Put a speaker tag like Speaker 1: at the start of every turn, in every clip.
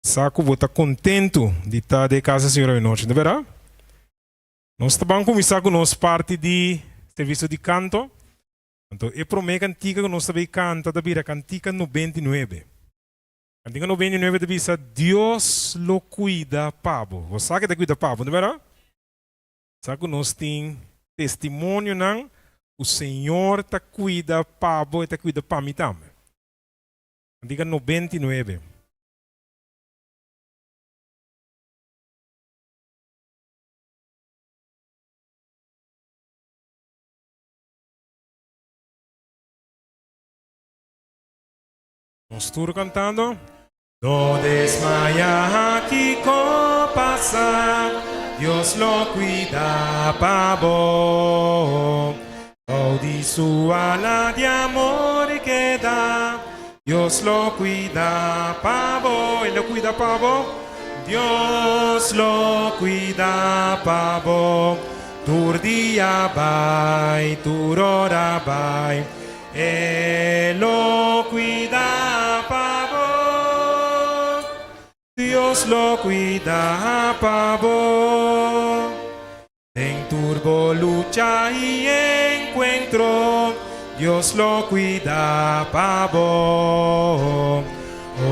Speaker 1: Sa ku bo ta kontentu di ta den kas di Señor awe nochi, no bèrdat? Nos ta ban kuminsá ku nos parti di servisio di kanto. Anto e promé kantika ku nos ta bai kanta ta bira kantika 99. Kantika 99 ta bisa, Dios lo kuida pa bo. Bo sa ke ta kuida pa bo, no bèrdat? Sa ku nos tin testimonionan ku Señor ta kuida pa bo, e ta kuida pa mi tambe. Kantika 99. Nos tur kantando. No desmaya kiko pasa, Dios lo cuida pa bo. Bou di su ala di amor keda, Dios lo cuida pa bo. E lo cuida pa bo. Dios lo cuida pa bo. Tur dia bai, tur ora bai. E lo cuida pa bo. Dios lo cuida pa bo. Den tur bo lucha y encuentro, Dios lo cuida pa bo.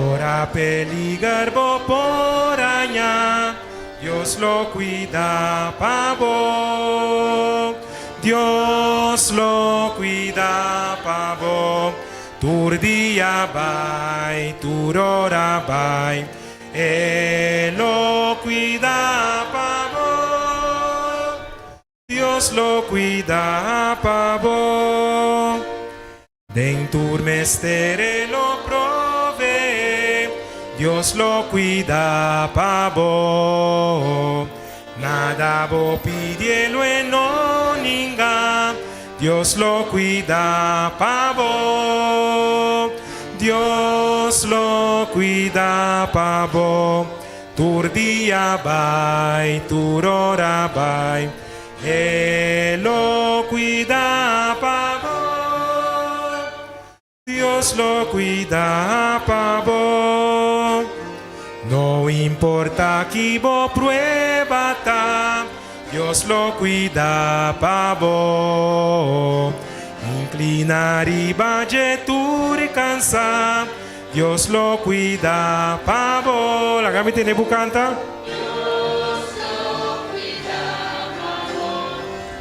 Speaker 1: Ora peliger bo por haña, Dios lo cuida pa bo. Dios lo cuida pa bo. Tur dia bai, tur ora bai, E lo cuida pa bo. Dios lo cuida pa bo. Den tur mester e lo provee, Dios lo cuida pa bo. Nada bo pidi e lo e no ninga, Dios lo cuida pa bo. Dios lo cuida pa bo. Tur dia bai, tur ora bai, E lo cuida pa bo. Dios lo cuida pa bo. No importa ki bo prueba ta, Dios lo cuida pa bo. Inclina riba dje tur cansa, Dios lo cuida pa bo. Laga mi tene bo canta.
Speaker 2: Dios lo cuida pa bo,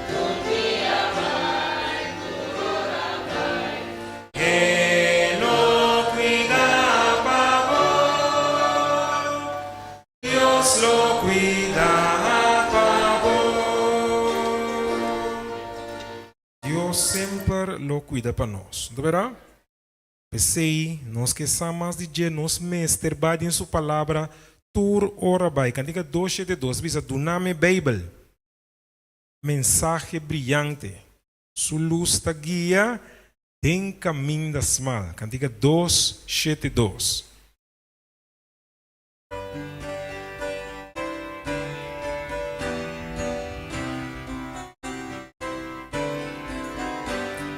Speaker 2: tur dia bai, tur ora bai.
Speaker 1: E lo cuida pa bo. Dios lo cuida pa bo. Dios semper lo cuida pa nos. No ta berdad? P'esei, nos ke sa mas di dje, nos mester bai den su Palabra tur ora bai. Kantika 272 ta bisa, Duna mi Beibel, mensahe briyante, su lus ta guia den kaminda smal. Kantika 272.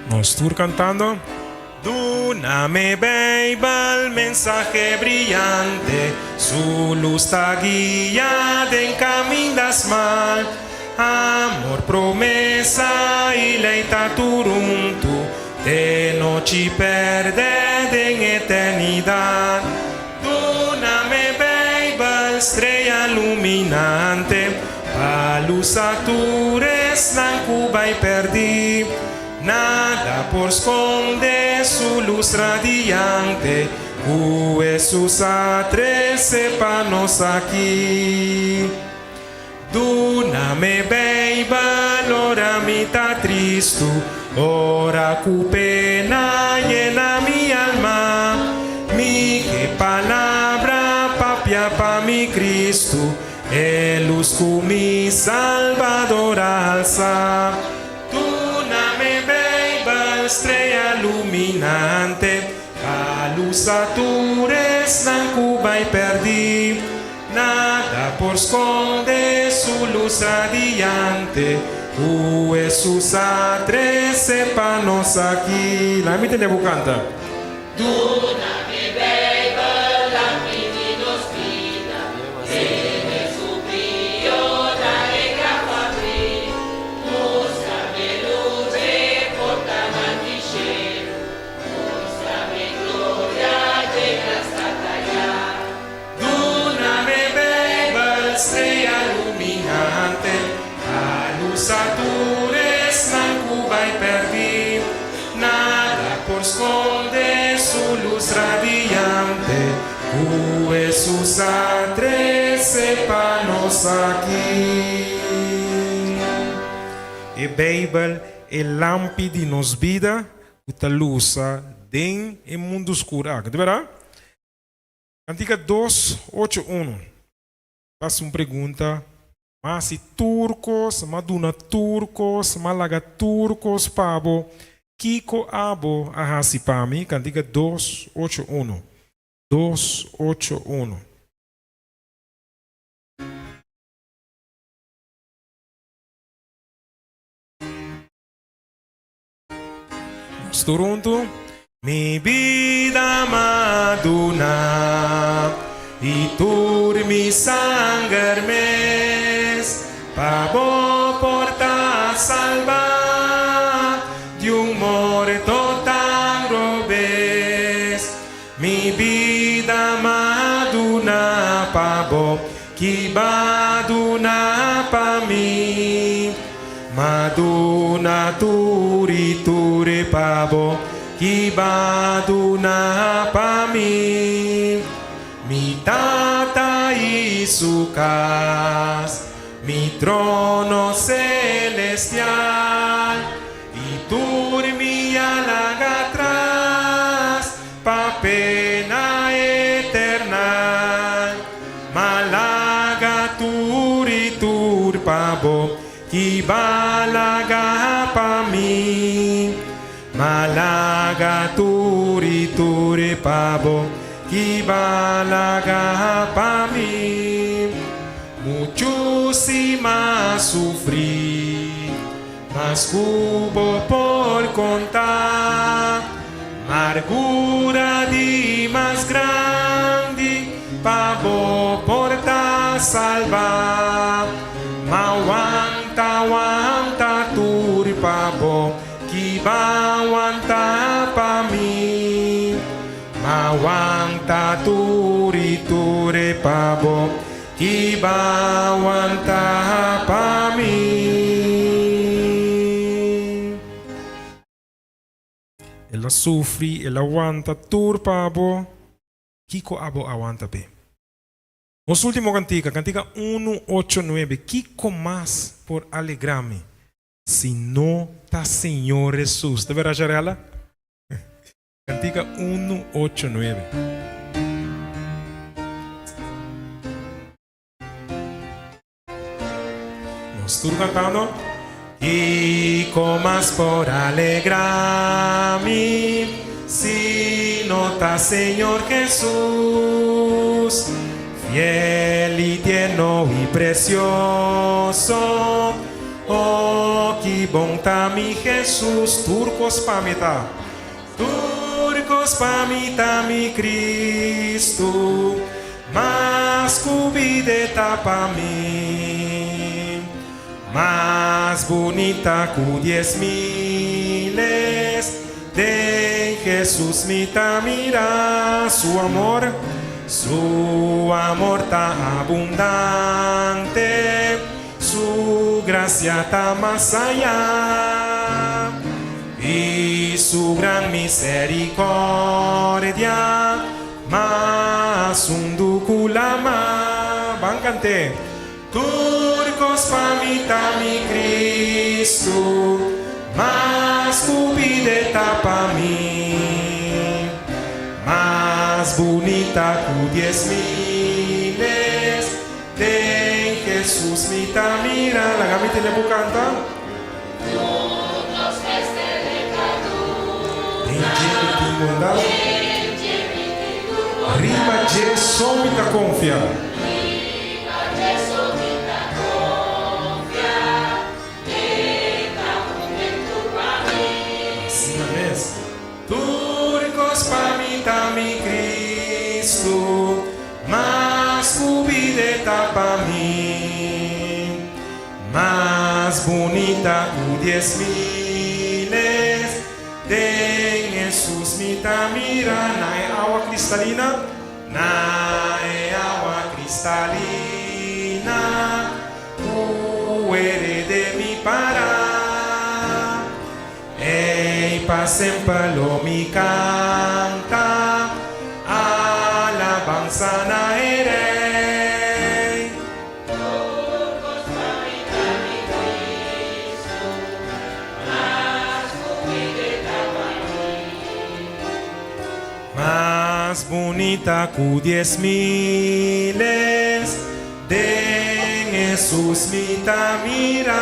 Speaker 1: Nos tur cantando. Duna mi Bijbel, mensahe briyante, su luz ta guia den caminda smal. Amor, promesa y ley ta tur huntu, te nochi perde den eternidad. Duna mi Bijbel, strea luminante, pa lusa tur esnan ku bai perdí. Nada por skonde su lus radiante, ku Hesus a trese pa nos aki. Duna mi Bijbel ora mi ta tristu, ora ku pena yena mi alma. Mi ke palabra papia pa mi Cristu, e lus ku mi Salbador a alsa. Duna mi Bijbel, strea luminante, pa lusa tur esnan ku bai perdí. Nada por sconde su luz radiante cu Hesus a trece pa nos aki. Laga mi tende bo canta.
Speaker 2: Duna mi Bijbel, lampi di nos bida.
Speaker 1: su lus radiante ku Hesus a trese pa nos aki. E Beibel, e lampi di nos bida ku ta lusa den e mundu skur aki. Ta bèrdat? Kantika dos ocho unu ta hasi un pregunta, M'a hasi tur kos, m'a duna tur kos, m'a laga tur kos pa bo, kiko abo a hasi pa mi? Kantika dos ocho unu. Dos ocho unu. Nos tur huntu. Mi bida m'a duna i tur mi sanger mes pa bo por ta salba di un morto tan robes. Mi bida m'a duna pa bo Ki ba duna pa mi? Ma duna tur i tur pa bo. Ki ba duna pa mi? Mi Tata i su kas, mi trono selestial, i tur mi a laga atras. Pa pena eternal Ma laga tur i tur pa bo Ki ba laga pa mi Ma laga tur i tur pa bo Ki ba laga pa mi Muchu si m'a sufri. Mas ku bo por konta. Margura di mas grandi pa bo por ta salba. Ma wanta, wanta tur pa bo ki ba wanta pa mi. Ma wanta tur i tur pa bo Ki ba wanta pa mi. El a sufri, el a wanta tur pa bo. Kiko abo a wanta p'e? Nos ultimo kantika, kantika unu ocho nuebe, Kiko mas por alegrá mi si no ta Señor Hesus? Ta berdad, Sharella? Kantika unu ocho nuebe. Nos tur kantando. Kiko mas por alegrá mi si no ta Señor Jesús, fiel i tierno i precioso. Oh, ki bon ta mi Jesús, tur kos pa mi ta. Tur kos pa mi ta mi Cristo, mas ku bida e ta pa mi. Mas bunita ku dies miles, den Jesus mi ta mira. Su amor, su amor ta abundante, su gracia ta mas aya. I su gran misericordia mas hundu ku lama. Ban kant'é. Tur kos pa mi ta mi Cristo, mas ku bida ta pa mi. Mas bunita ku dies miles, den Jesus mi ta mira. Laga mi tende bo kanta. Den dje mi tin bondat. Riba dje so mi ta konfia. Asina mes. Tur kos pa mi ta mi Kristu, mas ku bida e ta pa mi. Mas bunita ku dies miles, den Hesus mi ta mira. Na e awa kristalina, na e awa kristalina, ku herede mi para. Ei pa semper lo mi kanta. Alabansa na e Rei. Mas bunita ku dies miles, den Hesus mi ta mira.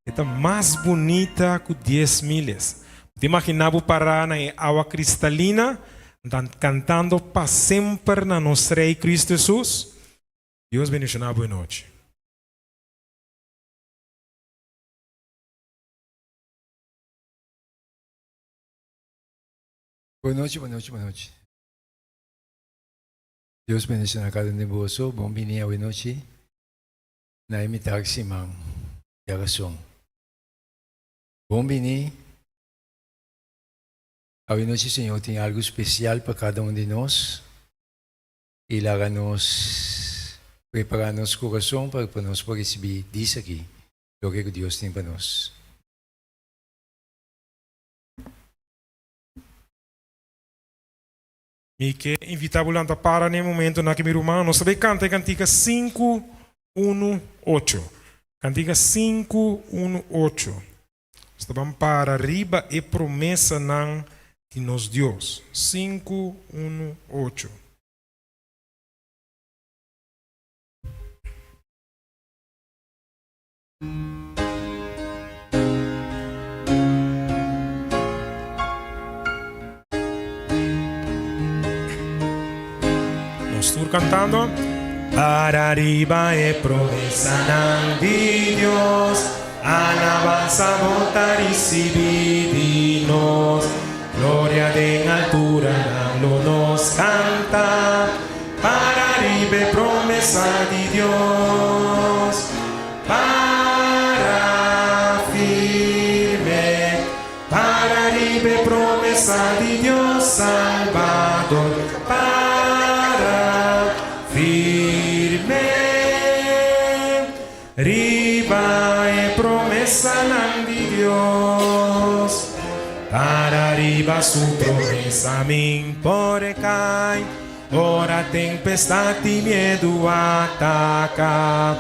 Speaker 1: E ta mas bunita ku dies miles. Bo ta imaginá bo pará na e awa kristalina, kantando pa semper na nos Rei Kristu Hesus? Dios bendishoná bo e nochi.
Speaker 3: Bon nochi, bon nochi, bon nochi. Dios bendiciona cada un di boso. Bon bini awe nochi na e mitar siman di oracion. Bon bini. Awe nochi Señor tin algo special pa cada un di nos y laga nos prepara nos curason pa nos por ricibi dis aki loke cu Dios tin pa nos.
Speaker 1: Mi ke invitá bo lanta para na e momentonan aki, mi ruman. Nos ta bay kanta e kantika sinku unu ocho. Kantika sinku unu ocho. Nos ta ban para riba e promesanan di nos Dios. Sinku unu ocho. Nos tur cantando. Para riba e promesanan di Dios, alabanza bo ta ricibi di nos. Gloria den alturanan lo nos canta. Para riba e promesa di Dios, para firme, para riba e promesa di Dios Salbador, para firme, riba e promesanan di Dios, para riba su promesa min por e kai. Ora tempestad i miedu ataka,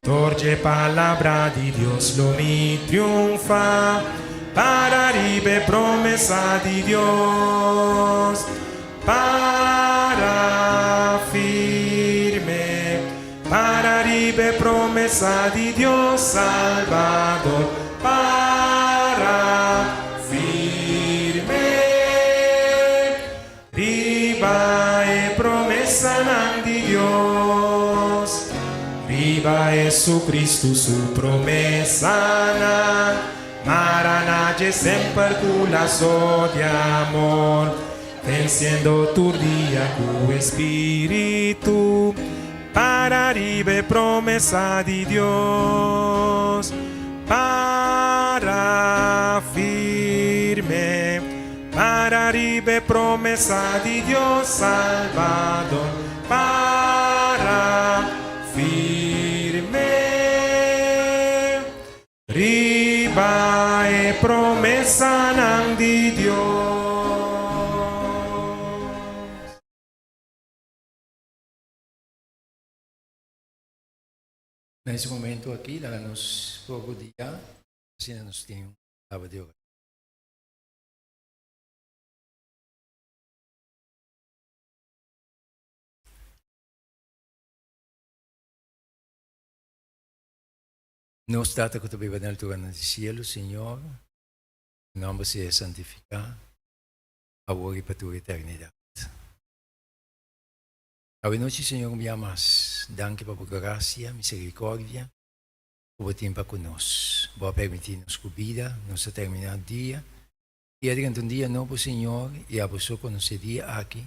Speaker 1: Dor dje palabra di Dios lo mi triunfa, Para riba e promesa di Dios, Para firme, para riba e promesa di Dios Salbador, Para firme. Riba e promesanan di Dios, riba Jesucristo su promesanan, mara na dje semper cu lazo di amor, venciendo tur dia cu e Spiritu, para riba e promesa di Dios, para firme. Para riba e promesa di Dios Salbador, para firme riba e promesanan di Dios.
Speaker 3: Na es momento aki laga nos por rodia, asina nos tin un palabra di oracion. Nos Tata ku ta biba den alturanan di sielu, Señor, bo nòmber sea santifiká, awor i pa tur eternidat. Awe nochi, Señor, un bia mas, danki pa bo grasia, miserikòrdia ku bo tin pa ku nos. Bo a permití nos ku bida, nos ta terminá dia i a drenta un dia nobo, Señor, i abo so konosé dia aki.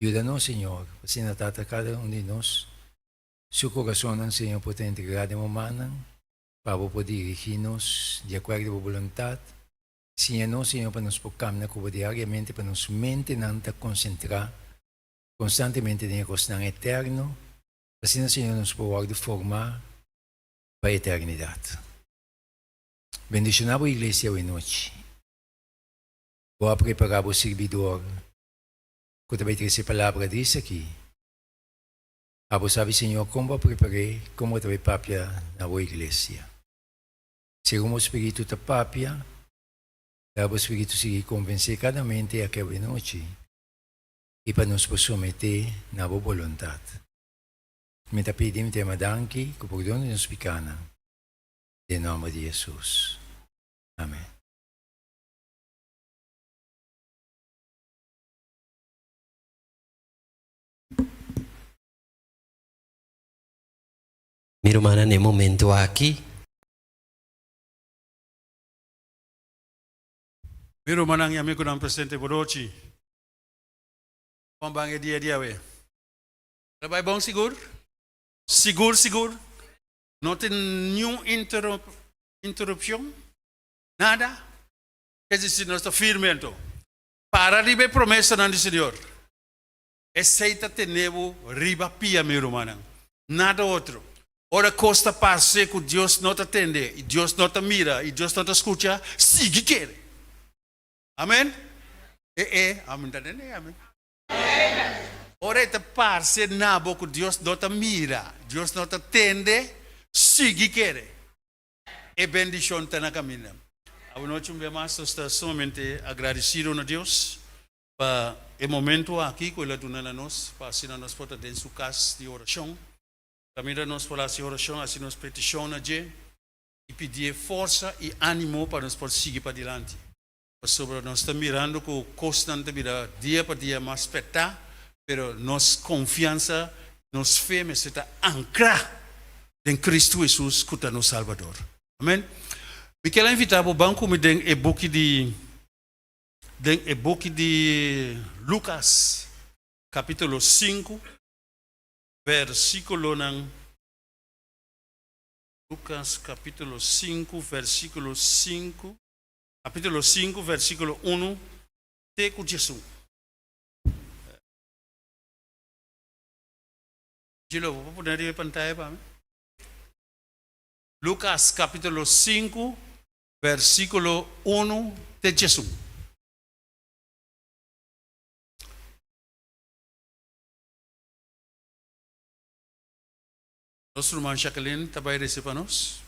Speaker 3: Yuda nos, Señor, pa asina Tata kada un di nos su korasonnan, Señor, por ta entregá den bo mannan, pa abo por dirigí nos di akuerdo bo boluntat. Siña nos, Señor, pa nos por kamna ku bo diariamente, pa nos mentenan ta konsentrá konstantemente den e kosnan eterno, Asina, Señor, nos por wòrdu formá pa eternidat. Bendishoná bo iglesia awe nochi. Bo a prepará bo sirbidor. ku ta bai trese palabra dis aki. Abo sabi Señor kon bo a prepar'é, kon bo ta bai papia na bo iglesia. Segun bo Spiritu ta papia, laga bo Spiritu sigui konvensé kada mente aki awenochi i pa nos por someté na bo boluntat. Mi ta pidi, mi ta yama danki ku pordon di nos pikanan, den nòmber di Hesus. Amen.
Speaker 4: Mi rumannan, na e momento aki.
Speaker 5: Mi rumannan i amigunan presente bo nochi. Kon ban e dia di awe? Ta bai bon sigur? Sigur sigur? No tin niun interupshon? Nada? Es disi nos ta firme anto. Para riba e promesanan di Señor. Esei ta tene bo riba pia, mi rumannan. Nada otro. Ora kos ta parse ku Dios no ta tende, i Dios no ta mira, i Dios no ta skucha, sigui kere. Amen? E e, amen ta tende amen. Ora e ta parse na bo ku Dios no ta mira, Dios no ta tende, sigui kere. E bendishon ta na kaminda. Awanochi un bia mas nos ta sumamente agradesido na Dios pa e momento aki ku el a duna na nos pa asina nos por ta den su kas di orashon. Kaminda nos por hasi orashon, hasi nos petishon na dje i pidié forsa i ánimo pa nos por sigui padilanti. Pasobra nos ta mirando ku kosnan ta bira dia pa dia mas pètá, pero nos konfiansa, nos fe mester ta ankrá den Kristu Hesus ku ta nos Salbador. Amen. Mi kier a invitá bo ban ku mi den e buki di den e buki di Lukas kapítulo sinku versíkulonan Lukas kapítulo sinku versíkulo sinku Capítulo 5, versículo 1 te cu 11. Gilo, bo por pone riba e pantaya pa mi? Lucas capítulo 5, versículo 1 te 11. Nos ruman Jacqueline ta bai reza pa nos.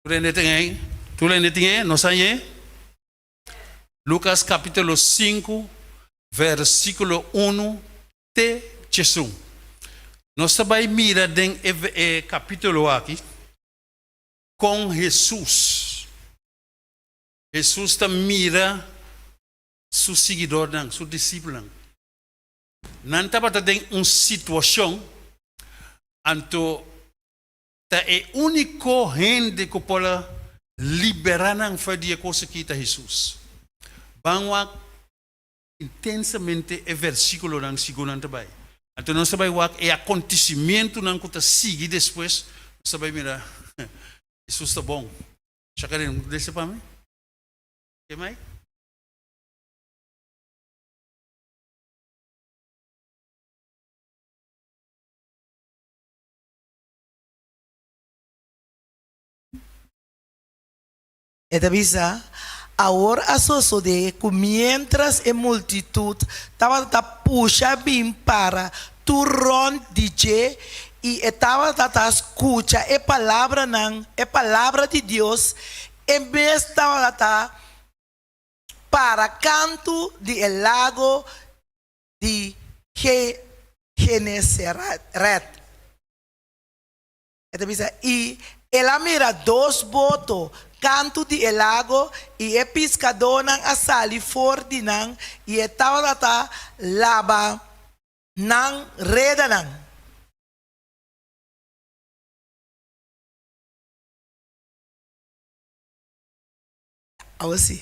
Speaker 5: Tur hende tin ei? Tur hende tin ei? Nos hañ'é? Lucas capítulo 5, versículo 1 te 11. Nos ta bai mira den e, e capítulo aki con Jesús, Jesús ta mira su siguidornan, su discípulonan. Nan tabata den un situacion anto Ta e úniko hende ku por a liberá nan for di e kos akí ta Hesus. Ban wak intensamente e versíkulonan segun nan ta bai. Anto nos ta bai wak e akontesimentunan ku ta sigui despues. Nos ta bai mira, Hesus ta bon. Shakarin, lesa pa mi. Ke mai?
Speaker 6: E ta bisa, Awor a sosodé ku miéntras e multitut tabata ta pusha bin para tur rònt di dje i e tabata ta skucha e palabranan, e palabra di Dios, e mes tabata ta para kantu di e lago di Genesaret. E ta bisa, I el a mira dos boto kantu di e lago, i e piskadónan a sali for di nan i e tabata ta laba nan redanan. Awor sí.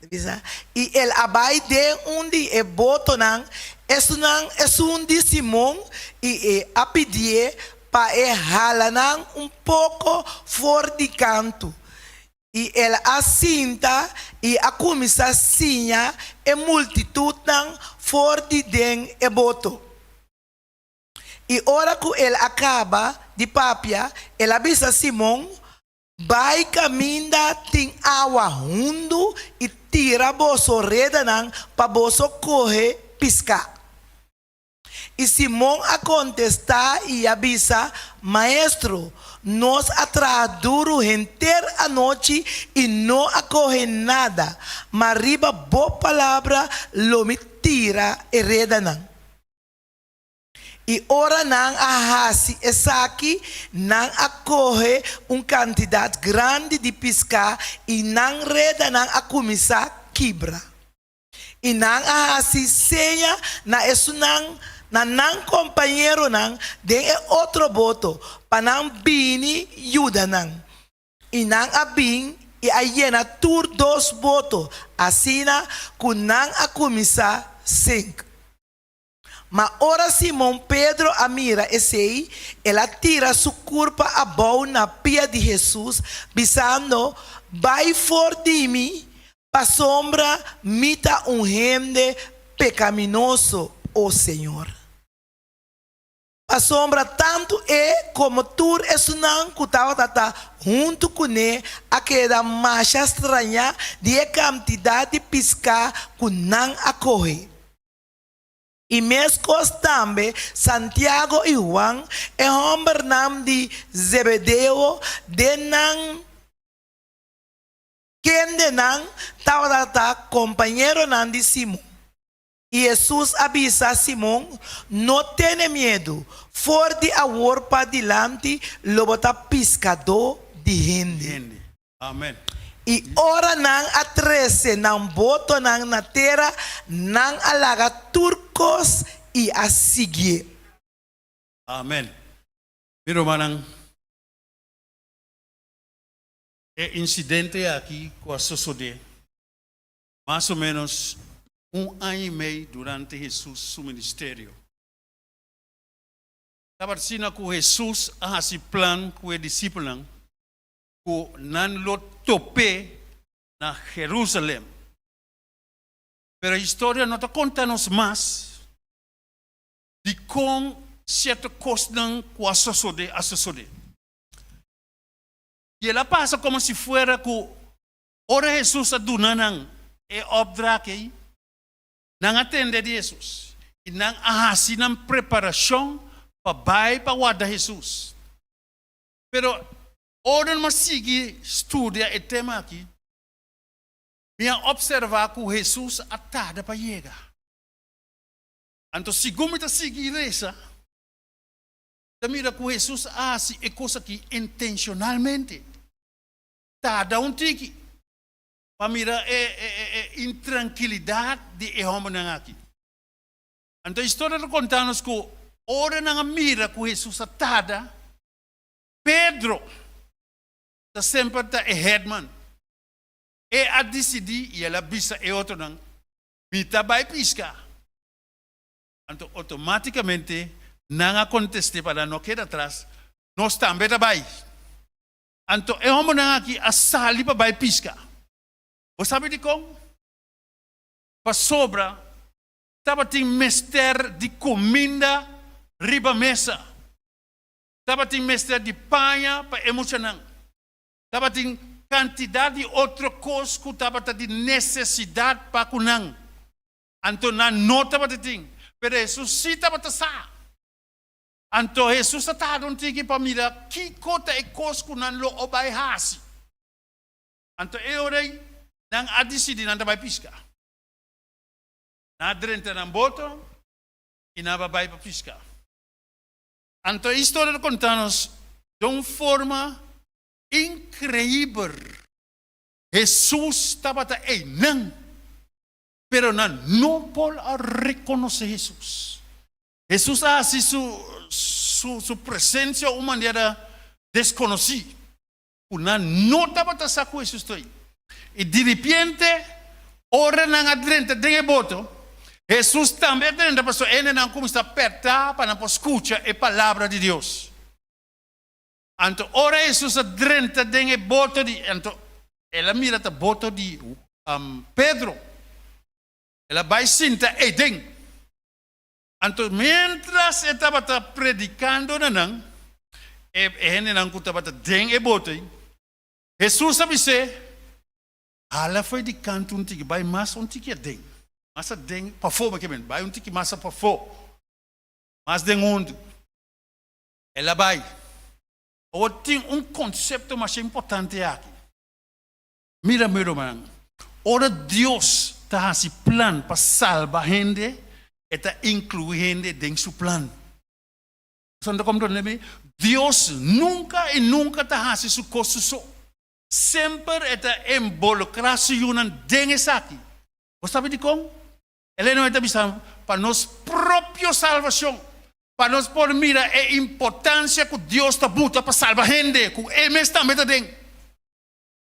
Speaker 6: Ta bisa, I el a bai den un di e botonan, esunnan, esun di Simon, i e a pidié pa e hala nan un poko for di kantu. I el a sinta i a kuminsá siña e multitutnan for di den e boto. I ora ku el a kaba di papia, el a bisa Simon. Bai kaminda tin awa hundu i tira boso redanan pa boso kohe piská. I Simon a kontestá i a bisa, Maestro, nos a traha duru henter anochi i no a kohe nada, ma riba bo palabra lo mi tira e redanan. I ora nan a hasi esaki, nan a kohe un kantidat grandi di piská i nan redanan a kuminsá kibra. I nan a hasi seña na esunnan, na nan kompañeronan den e otro boto, pa nan bini yuda nan. I nan a bin i a yena tur dos boto, asina ku nan a kuminsá sink. Ma ora Simon Pedro a mira esei, el a tira su kurpa abou na pia di Hesus, bisando, Bai for di mi, pasobra mi ta un hende pekaminoso, o Señor. Pasobra tantu e komo tur esunnan ku tabata ta huntu kuné a keda masha strañá di e kantidat di piská ku nan a kohe. I meskos tambe Santiago i Huan, e hòmbernan di Zebedeo, den nan kendenan tabata ta kompañeronan di Simon. I Hesus a bisa Simon, No tene miedu, for di awor padilanti lo bo ta piskadó di hende. I ora nan a trese nan botonan na tera, nan a laga tur kos i a siguié.
Speaker 5: Amen. Mi rumannan, e insidente aki ku a sosodé mas o ménos un aña i mei durante Hesus su ministerio. Tabata asina ku Hesus a hasi plan ku e disipelnan ku nan lo top'é na Jerusalem. Pero e historia no ta konta nos mas dikon sierto kosnan ku a sosodé a sosodé. I el a pasa komo si fuera ku Ora Hesus a duna nan e opdracht ei, nan a tende di Hesus i nan a hasi nan preparashon pa bai pa warda Hesus. Pero ora mi a sigui studia e tema aki, mi a opservá ku Hesus a tarda pa yega. Anto segun mi ta sigui resa, mi ta mira ku Hesus a hasi e kos aki intenshonalmente. Tarda un tiki pa mira e e intrankilidat di e hòmbernan aki. Anto e historia ta konta nos ku ora nan a mira ku Hesus a tarda, Pedro ta semper ta e headman. E a disidí i el a bisa e otronan, Mi ta bai piska. Anto otomátikamente nan a kontest'é pa nan no keda atras, Nos tambe ta bai. Anto e hombernan aki a sali pa bai pisca. Bo sabi dikon? Pasobra tabatin mester di kuminda riba mesa. Tabatin mester di paña pa e muchanan. Tabatin kantidat di otro kos ku tabata di nesesidat pa ku nan. Anto nan no tabata tin, pero Hesus sí tabata sa. Anto Hesus a tarda un tiki pa mira kiko ta e kos ku nan lo o bai hasi. Anto e ora ei nan a disidí nan ta bai piska. Nan a drenta nan boto i nan a bai pa piska. Anto e historia ta konta nos den un forma inkreibel. Hesus tabata einan, pero nan no por a rekonosé Hesus. Hesus a hasi su su presensia un manera deskonosí, ku nan no tabata sa ku Hesus ta ei. I diripiente, ora nan a drenta den e boto, Hesus tambe a drenta pasobra e hendenan kuminsá pèrtá pa nan por skucha e palabra di Dios. Anto ora Hesus a drenta den e boto di, anto el a mira ta boto di Pedro, el a bai sinta eiden. Anto miéntras e tabata predikando na nan, e hendenan ku tabata den e boto ei. Hesus a bis'é, Hala fo'i di kantu un tiki, bai mas un tiki aden. Mas aden, pafó bo ke men, bai un tiki mas pafó, mas den hundu. El a bai. Awor tin un konsepto masha importante aki. Mira mi rumannan, ora Dios ta hasi plan pa salba hende, e ta inkluí hende den su plan. Boso no ta komprondé mi? Dios nunka i nunka ta hasi su kos su so. Semper e ta involukrá su yunan den esaki. Bo sabi dikon? Elena White ta bisa, Pa nos propio salvashon, pa nos por mira e importansia ku Dios ta buta pa salba hende, ku e mes tambe ta den.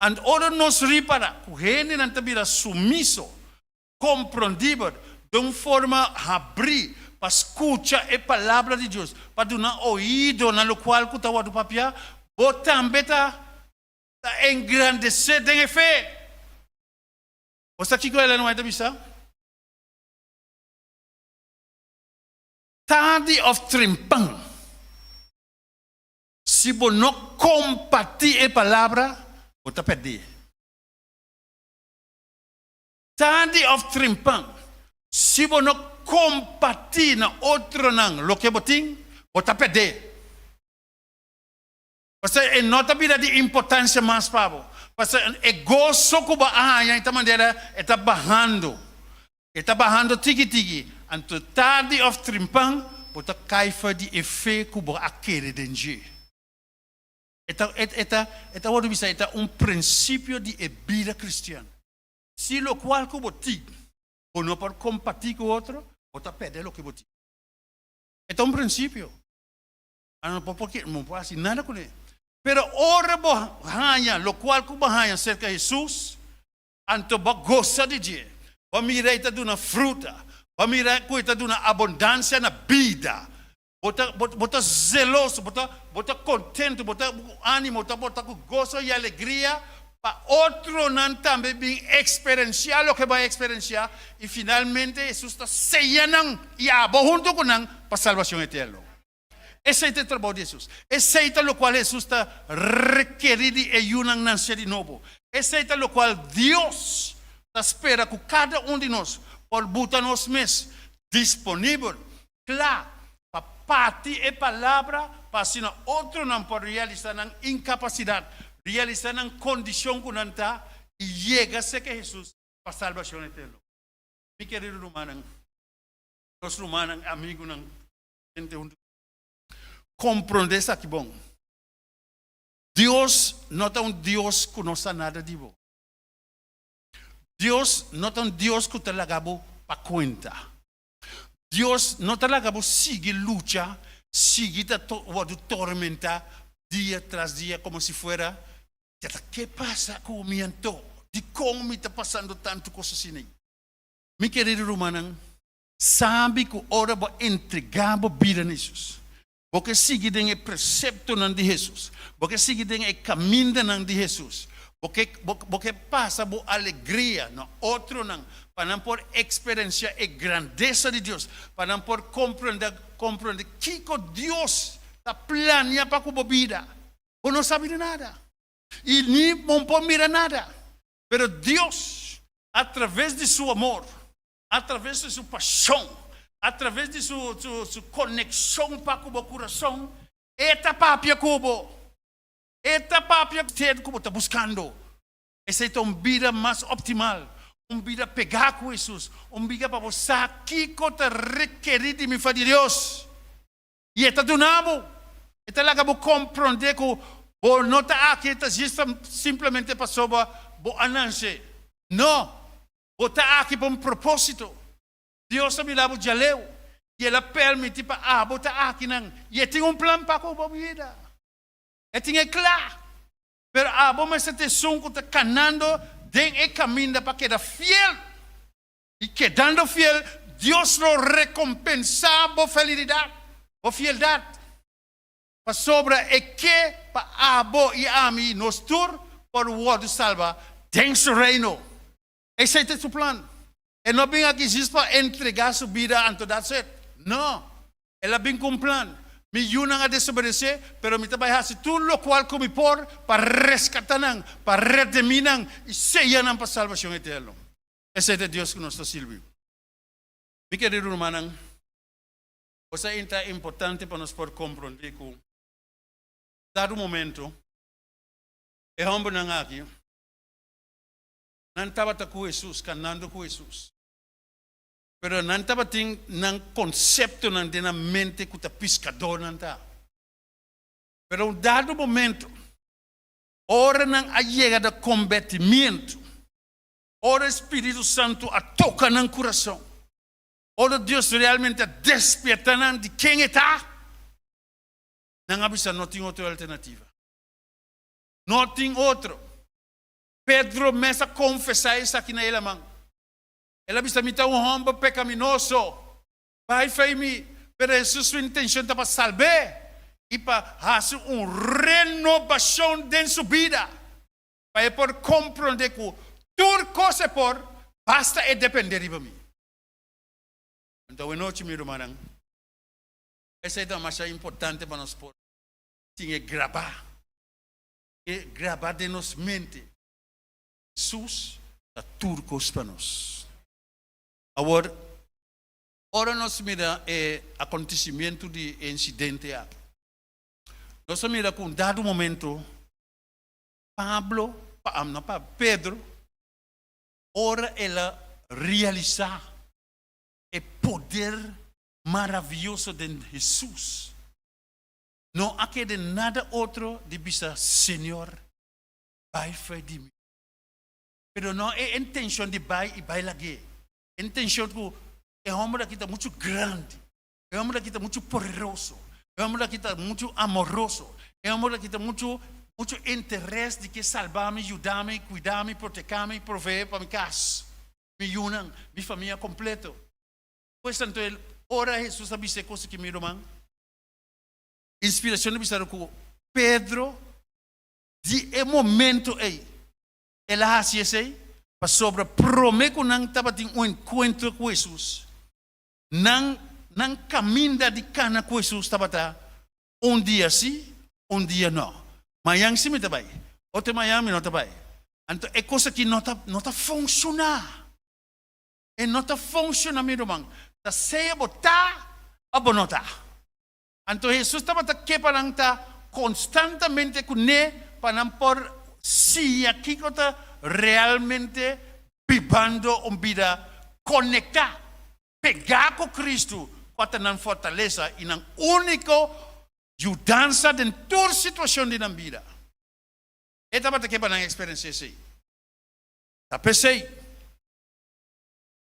Speaker 5: Ant ora nos ripará ku hendenan ta bira sumiso, komprondibel, den un forma habrí pa skucha e Palabra di Dios, pa duna oido na lokual ku ta wòrdu papiá, bo tambe ta ta engrandesé den e fe. Bo sa kiko Ellen White a bisa? Tardi òf trempan, si bo no kompartí e palabra, bo ta pèrdí. Tardi òf trempan, si bo no kompartí na otronan loke bo tin, bo ta pèrdé. Pasobra e no ta bira di importancia mas pa bo. Pasobra e goso cu bo a haña e ta manera e ta bahando. E ta bahando tiki tiki. Anto tardi of trimpan bo ta cay for di e fe cu bo a kere den dje. E ta e ta e ta wordo bisa e ta un principio di e bida cristian. Si locual cu bo tin bo no por comparti cu otro, bo ta perde loke bo tin. E ta un principio. Ano no por por no por hasi nada kuné. Pero ora bo haña lokual ku bo haña serka Hesus, anto bo gosa di dje. Bo mira e ta duna fruta, bo mira ku e ta duna abundansia na bida. Bo ta bo ta zeloso, bo ta bo ta kontentu, bo ta ku ánimo, bo ta ku goso i alegria pa otronan tambe bin eksperensiá loke bo a eksperensiá i finalmente Hesus ta seña nan i abo huntu ku nan pa salbashon eterno. Esei ta e trabou di Hesus. Esei ta lokual Hesus ta rekerí di e yunan nansé di nobo. Esei ta lokual Dios ta spera ku kada un di nos por buta nos mes disponibel, kla pa parti e palabra pa asina otronan por realisá nan inkapasidat, realisá nan kondishon ku nan ta i yega serka Hesus pa salbashon eterno. Mi kerido rumannan, nos rumannan, amigunan, Hende huntu komprondé esaki bon. Dios no ta un Dios ku no sa nada di bo. Dios no ta un Dios ku ta laga bo pa kuenta. Dios no ta laga bo sigui lucha, sigui ta wòrdu tormentá dia tras dia komo si fuera ta ke pasa ku mi anto? Dikon mi ta pasando tantu kos asina? Mi kerido rumannan, Sabi ku ora bo entregá bo bida na Hesus, bo ke sigui den e preseptonan di Hesus, bo ke sigui den e kamindanan di Hesus, bo ke bo ke pasa bo alegria na otronan pa nan por eksperensiá e grandesa di Dios, pa nan por komprendé komprendé kiko Dios ta plania pa ku bo bida. Bo no sabi di nada i ni bo no por mira nada, pero Dios a traves di su amor A traves di su pashon, a traves di su su konekshon pa ku bo kurason, e ta papia ku bo. E ta papia ku bo ta buskando. Esei ta un bida mas optimal, un bida pegá ku Hesus, un bida pa bo sa kiko ta rekerí di mi for di Dios. I e ta duna bo, e ta laga bo komprondé ku bo no ta aki ta djis simplemente pasobra bo a nanse. No! Bo ta aki pa un propósito. Dios a mira bo djaleu i el a permití pa abo ta akinan i e tin un plan pa ku bo bida. E tin e kla. Pero abo mester ta esun ku ta kanando den e kaminda pa keda fiel. I kedando fiel, Dios lo rekompensá bo feliridat, bo fieldat. Pasobra e ke pa abo i ami, nos tur, por wòrdu salba den su Reino. Esei ta su plan. E no bin aki djis pa entregá su bida anto that's it. No. El a bin ku un plan. Mi yunan a desobedesé, pero mi ta bai hasi tur lokual ku mi por pa reskatá nan, pa redimí nan i seya nan pa salbashon eterno. Esei ta e Dios ku nos ta sirbi. Mi kerido rumannan, bo sa i ta importante pa nos por komprondé ku dado momento e hòmbernan aki nan tabata ku Hesus, kanando ku Hesus. Pero nan tabatin nan konseptonan den nan mente ku ta piskadónan ta. Pero un dado momento, ora nan a yega na kombertimiento, ora e Spiritu Santu a toka nan kurason, ora Dios realmente a despierta nan di ken E ta, nan a bisa no tin otro alternativa. No tin otro. Pedro mes a konfesá esaki na e laman. El a bisa, Mi ta un hòmber pekaminoso. Bai fei mi. Pero Hesus su intenshon ta pa salb'é i pa hasi un renobashon den su bida, pa e por komprondé ku tur kos e por, basta e dependé riba mi. Anto awenochi, mi rumannan, esei ta masha importante pa nos por tin e grabá, e grabá den nos mente. Hesus ta tur kos pa nos. Awor, ora nos mira e akontesimentu di e insidente aki, nos ta mira ku un dado momento Pablo, no Pablo, Pedro, ora el a realisá e poder maravioso den Hesus, no a keda nada otro di bisa, Señor, bai fei di mi. Pero no e intencion di bai y bai lag'é. E intencion cu e homber aki ta mucho grandi, e homber aki ta mucho poderoso, e homber aki ta mucho amoroso, e homber aki ta mucho mucho interes di ke salba mi, yuda mi, cuida mi, proteca mi, provee pa mi cas, mi yunan, mi famia completo. Pues anto el ora Jesus a bisa e cos aki mi ruman, inspiracion a bisa cu Pedro Di e momento ei, el a hasi esei pasobra promé ku nan tabatin un enkuentro ku Hesus, nan nan kaminda di kana ku Hesus tabata un dia sí, un dia nò. Mañan sí mi ta bai, otro mañan mi no ta bai. Anto e kos aki no ta no ta funshoná. E no ta funshoná, mi ruman. Ta sea bo ta òf bo no ta. Anto Hesus tabata ke pa nan ta konstantamente kuné pa nan por siña kiko ta realmente bibando un bida konektá, pegá ku Kristu, kua ta nan fortalesa i nan úniko yudansa den tur situashon di nan bida. E tabata ke pa nan eksperensiá esei. Ta p'esei,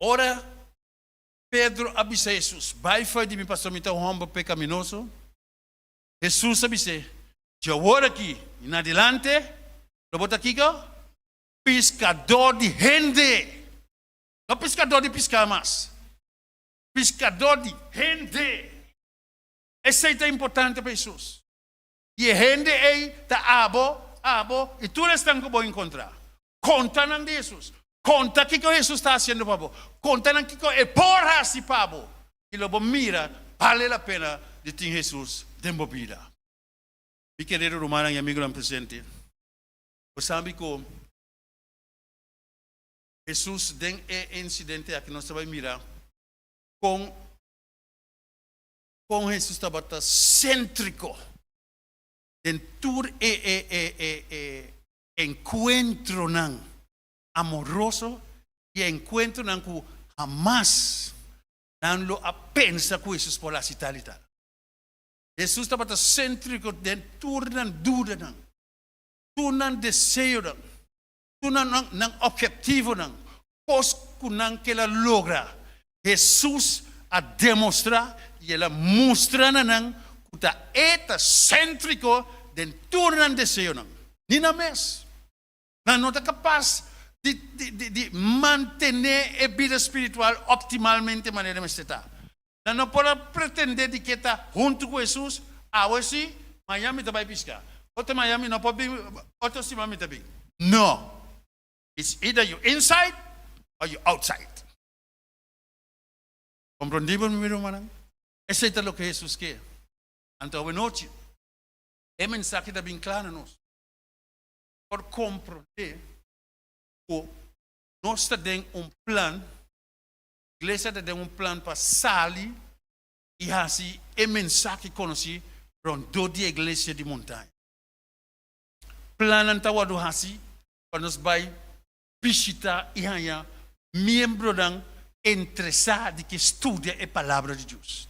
Speaker 5: ora Pedro a bisa Hesus, Bai fo'i di mi, pasobra mi ta un hòmber pekaminoso. Hesus a bis'é, Dje awor aki i na dilante lo bo ta kiko? Piskadó di hende! No piskadó di piská mas, piskadó di hende! Esei ta importante pa Hesus. I e hende ei ta abo, abo i tur esnan ku bo enkontrá. Konta nan di Hesus. Konta kiko Hesus ta hasiendo pa bo. Konta nan kiko e por hasi pa bo. I lo bo mira bale la pena di tin Hesus den bo bida. Mi kerido rumannan i amigunan presente, bo sabi ku Hesus den e insidente aki nos ta bai mira kon kon Hesus tabata sentriko den tur e e e e e enkuentronan amoroso i enkuentronan ku hamas nan lo a pensa ku Hesus por hasi tal i tal. Hesus tabata sentriko den tur nan dudanan, tur nan deseonan, tur nan nan ophetivonan, kos ku nan kel a logra. Hesus a demostrá i el a mustra na nan ku ta e ta sentriko den tur nan deseonan. Ni nan mes. Nan no ta kapas di di mantené e bida spiritual optimalmente manera mester ta. Nan no por a pretendé di ke ta huntu ku Hesus, awe sí, mañan mi ta bai piska. Otro mañan mi no por bin, otro siman mi ta bin. No. It's either you inside or you outside. Komprondí bo, mi rumannan? Esei ta loke Hesus ke. Anto awenochi e mensahe ta bin kla na nos. Por komprondé ku nos ta den un plan, iglesia ta den un plan pa sali i hasi e mensahe konosí rondó di e iglesia di Montaña. Plannan ta wòrdu hasi pa nos bai bishitá i haña miembronan interesá di ke studia e Palabra di Dios.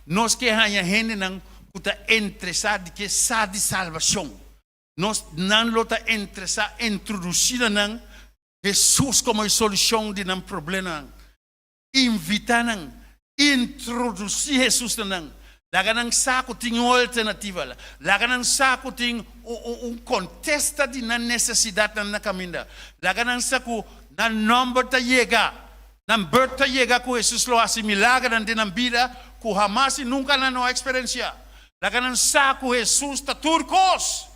Speaker 5: Nos ke haña hendenan ku ta interesá di ke sa di salbashon. Nos nan lo ta interesá introdusí na nan Hesus komo e solushon di nan problemanan. Invitá nan, introdusí Hesus na nan. Laga nan sa ku tin un alternativa. Laga nan sa ku tin un kontesta di nan nesesidatnan na kaminda. Laga nan sa ku nan nòmber ta yega, nan bùrt ta yega ku Hesus lo hasi milagernan den nan bida ku hamas i nunka nan no a eksperensiá. Laga nan sa ku Hesus ta tur kos.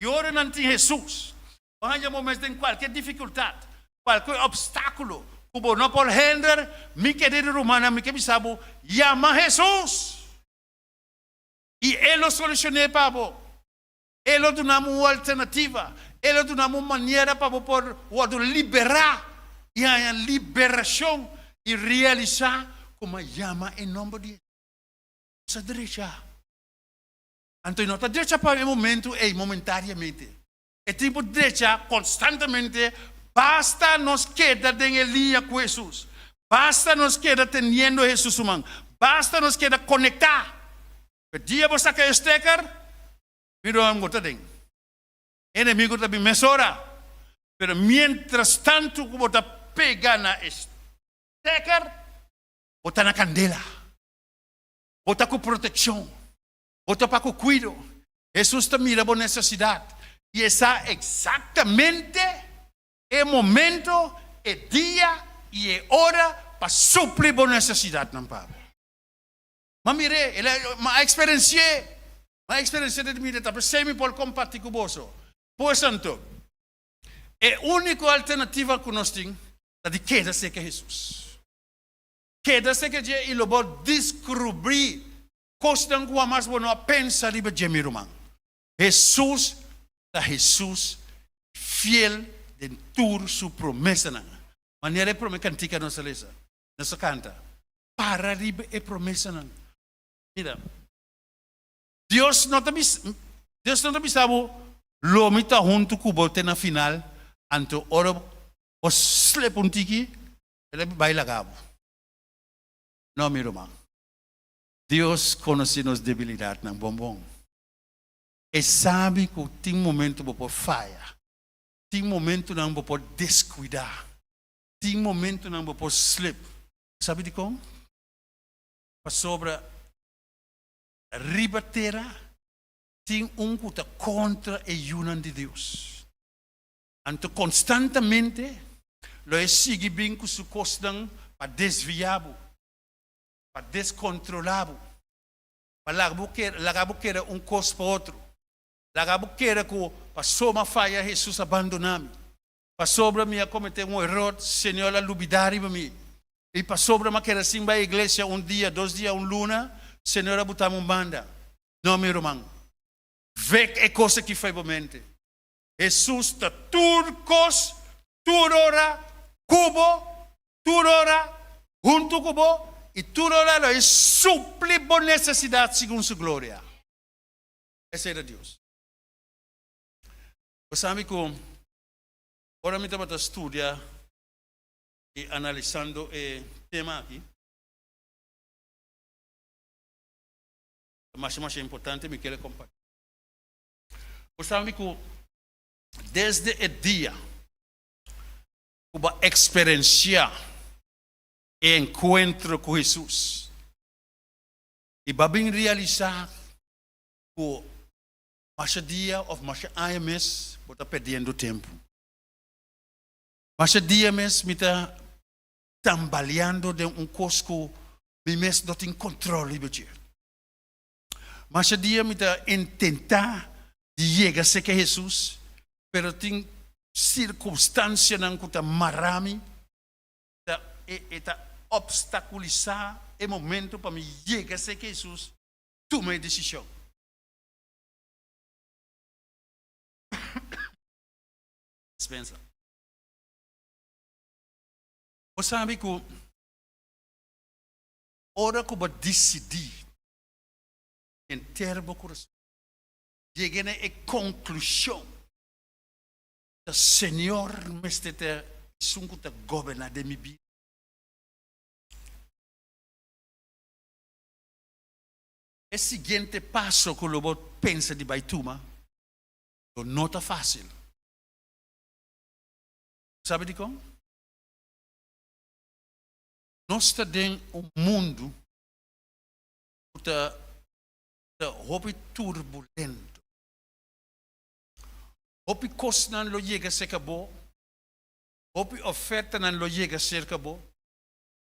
Speaker 5: I ora nan tin Hesus, bo haña bo mes den kualke difikultat, kualke opstákulo ku bo no por hender, mi kerido rumannan, mi ke bisa bo, yama Hesus! I E lo solushon'é pa bo. E lo duna bo un alternativa. E lo duna bo un manera pa bo por wòrdu liberá i haña liberashon i realisá kuma yama e nòmber di Hesus a drecha. Anto e no ta drecha pa e momento ei momentariamente. E tin por drecha konstantemente basta nos keda den e liña ku Hesus, basta nos keda teniendo Hesus su man, basta nos keda konektá. Pero dia bo saka e steker, mi ruman bo ta den. E enemigo ta bin mesora. Pero mientras tantu ku bo ta pega na e steker, bo ta na kandela. Bo ta ku protekshon. Bo ta pa ku kuido. Hesus ta mira bo nesesidat i e sa eksaktamente e momento, e dia i e ora pa supli bo nesesidatnan pa bo. M'a mir'é, el a, m'a eksperensi'é, m'a eksperensi'é den mi bida, ta p'esei mi por kompartí ku boso. Pues anto, e úniko alternativa ku nos tin ta di keda serka Hesus. Keda serka dje i lo bo diskubrí Kosnan ku hamas bo no a pensa riba dje, mi ruman. Hesus ta Hesus, fiel den tur su promesanan. Manera e prome kantika nos a lesa, nos a kanta, para riba e promesanan. Mira, Dios no ta bisa, Dios no ta bisa bo, lo mi ta huntu ku bo te na final, anto ora bo slep un tiki, el a bai laga bo. No, mi ruman. Dios konosé nos debilidatnan bon bon. E sabi ku tin momentu bo por faya, tin momentunan bo por deskuidá, tin momentunan bo por slip. Sabi dikon? Pasobra riba tera tin un ku ta kontra e yunan di Dios. Anto konstantamente lo e sigui bin ku su kosnan pa desviá bo. pa descontrola bo, pa laga bo kere, laga bo kere un cos pa otro, laga bo kere cu pasobra mi a faya Jesus a bandona mi, pasobra mi a comete un eror Señor a lubida riba mi, y pasobra mi a keda sin bay iglesia un dia, dos dia, un luna, Señor a buta mi un banda. No mi ruman, wek e cos aki fo'i bo mente. Jesus ta tur cos, tur ora, cu bo, Tur ora huntu ku bo i tur ora lo e supli bo nesesidat segun su gloria. Esei ta Dios. Bo sabi ku ora mi tabata studia i analisando e tema aki, ta masha masha importante mi kere komparti. Bo sabi ku desde e dia ku bo a eksperensiá e enkuentro ku Hesus i bo a bin realisá ku masha dia òf masha aña mes bo ta perdiendo tempu. Masha dia mes mi ta tambaleando den un kos ku mi mes no tin kontrol riba dje. Masha dia mi ta intentá di yega serka Hesus, pero tin sirkunstansianan ku ta mará mi, ta e ta opstakulisá e momento pa mi yega serka Hesus, tuma e desishon. Dispensa. Bo sabi ku ora ku bo disidí henter bo kurason, yega na e konklushon ta Señor mester ta esun ku ta goberná den mi bida. E siguiente paso ku lo bo pensa di bai tuma lo no ta fásil. Sabi dikon? Nos ta den un mundu ku ta ta hopi turbulento. Hopi kosnan lo yega serka bo, hopi ofertanan lo yega serka bo,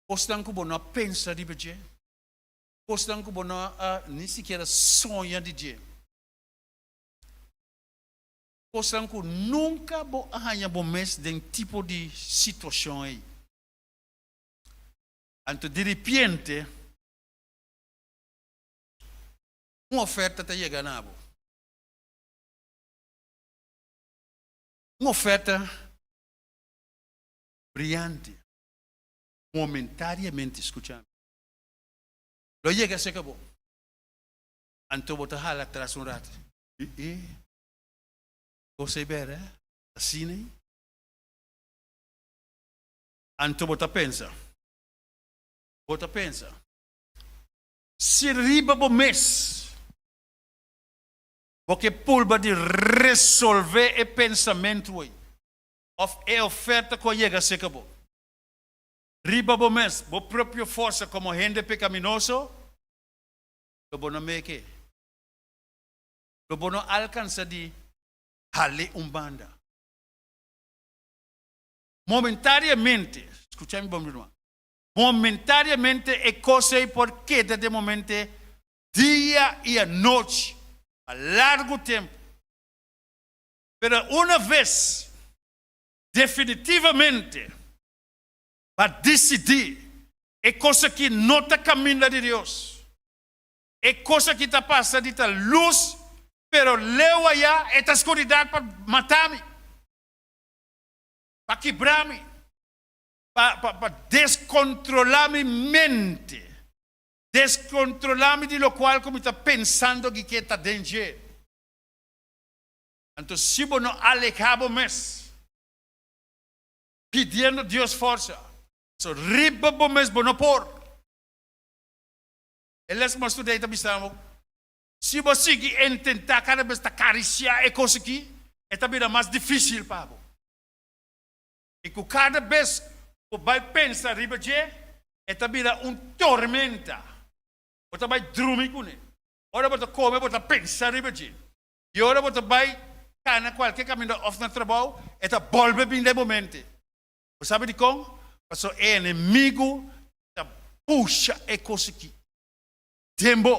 Speaker 5: kosnan ku bo no a pensa riba dje, kosnan ku bo no a ni sikiera soña di dje, kosnan ku nunka bo a haña bo mes den tipo di situashon ei. Anto diripiente un oferta ta yega na bo. Un oferta briante, momentariamente, skucha mi, lo yega serka bo. Anto bo ta hala atras un rato. E, e, kos ei bèrdè? Asina ei? Anto bo ta pensa, bo ta pensa, si riba bo mes bo ke pulba di resolvé e pensamentu ei òf e oferta ku a yega serka bo, riba bo mes, bo propio forsa komo hende pekaminoso, lo bo no meke. Lo bo no alkansa di hal'é un banda. Momentariamente, skucha mi bon mi ruman, momentariamente e kos ei por keda den momente dia i anochi pa largu tempu. Pero una ves definitivamente bo disidí e kos aki no ta kaminda di Dios, e kos aki ta pasa di ta lus, pero leu ayá e ta skuridat pa mata mi. Pa kibra mi, pa pa pa deskontrolá mi mente, deskontrolá mi di lokual ku mi ta pensando ki ke ta den dje. Anto si bo no alehá bo mes pidiendo Dios forsa, so riba bo mes bo no por. E les ku bo a studia ei ta bisa bo, si bo sigui intentá kada bes ta karisiá e kos aki, e ta bira mas difísil pa bo. I ku kada bes ku bo bai pensa riba dje, e ta bira un tormenta. Bo ta bai drumi kuné. Ora bo ta kome, bo ta pensa riba dje. I ora bo ta bai kana kualke kaminda òf na trabou, e ta bolbe bin den bo mente. Bo sabi dikon? Pasobra e enemigu ta pusha e kos aki den bo.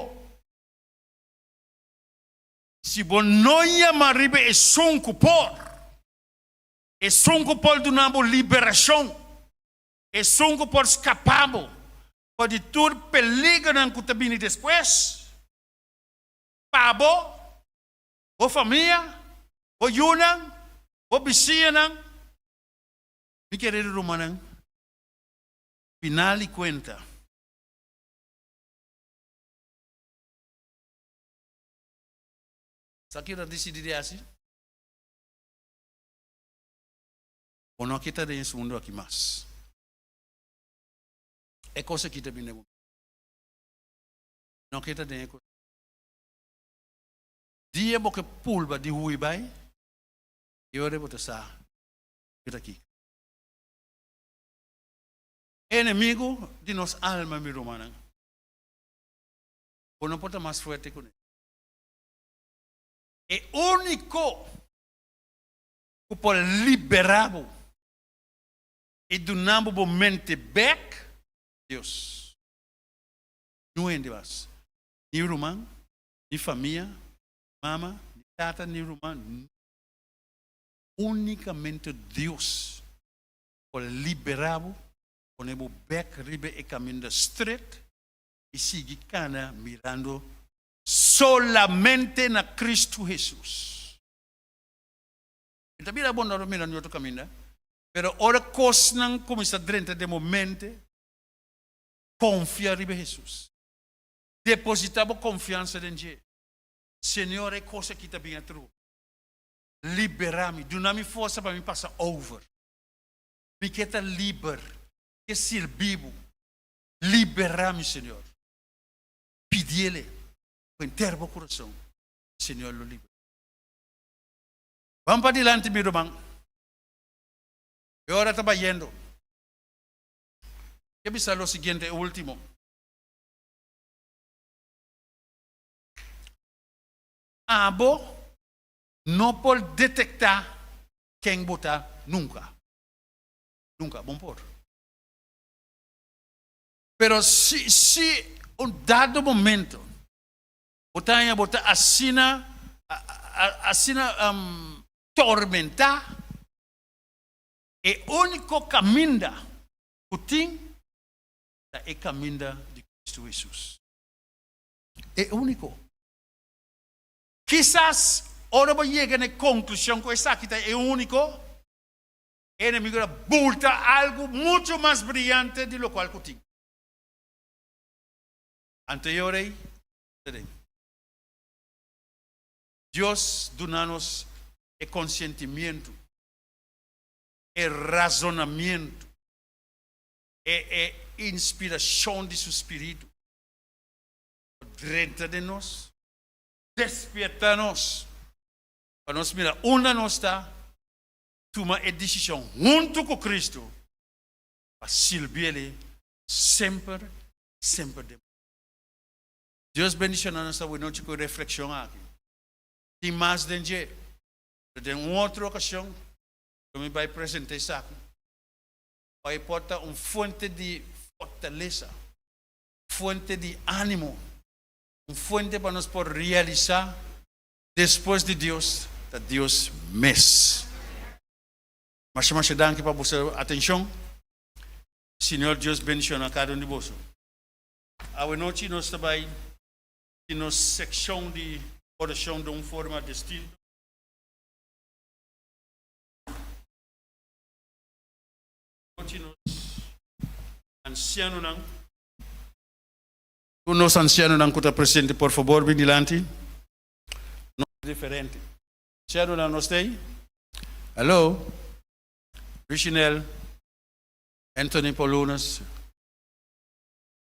Speaker 5: Si bo no yama riba esun ku por, Esun ku por duna bo liberashon, esun ku por skapá bo for di tur peligernan ku ta bini despues, pa bo, bo famia, bo yunan, bo bisiñanan. Mi kerido rumannan, final di kuenta, sa ki nan disidí di hasi? Bo no kita den es mundu aki mas. E kos aki ta bin den bo mente. No kita den e kos. Dia bo ke pulba di hui bai, e ora bo ta sa ku ta kiko. E enemigu di nos alma, mi rumannan, bo no por ta mas fuerte ku ne. E úniko ku por liberá bo i duna bo bo mente bèk, Dios. Niun hende mas, ni ruman, ni famia, ni mama, ni tata, ni ruman, únikamente Dios por liberá bo, pone bo bèk riba e kaminda stret i sigui kana mirando solamente na Kristu Hesus. E ta bira bon ora mira un otro caminda. Pero ora cosnan cuminsa drenta den bo mente, confia riba Hesus. Deposita bo confiansa den dje. Señor, e cos aki ta bin atro. Libera mi, duna mi forsa pa mi pasa over. Mi ke ta liber, mi ke sirbi bo. Libera mi, Señor. Pidiele ku henter bo kurason, Señor lo libra. Ban padilanti, mi ruman. E ora ta bayendo. Ke bisa lo siguiente, e ultimo. Abo no por detektá ken bo ta nunka. Nunka, bo no por. Pero si si un dado momento bo ta haña bo ta asina asina tormentá, e úniko kaminda ku tin ta e kaminda di Kristu Hesus. E úniko. Kisas ora bo yega na e konklushon ku esaki ta e úniko, E enemigo ta bulta algu muchu mas briyante di lokual ku tin. Anto e ora ei ta den. Dios duna nos e konsentimientu, e razonamientu, e e inspirashon di su Spiritu pa drenta den nos, despierta nos, pa nos mira unda nos ta tuma e desishon huntu ku Kristu pa sirbiel semper semper den bo. Dios bendishona nos awe nochi ku e reflekshon aki. Tin mas den dje, pero den un otro okashon lo mi bai presenta esaki pa e por ta un fuente di fortalesa, fuente di animo, un fuente pa nos por realisa Despues di Dios ta Dios mes. Masha masha danki pa boso atencion. Señor Dios bendiciona cada un di boso. Awe nochi nos ta bay tin nos seccion di oracion den un forma distinto. Nochi nos ancianonan. Tur nos ancianonan cu ta presente por fabor bin dilanti. No diferente. Ancianonan nos ta ey? Hallo? Richinel, Anthony Paulunas,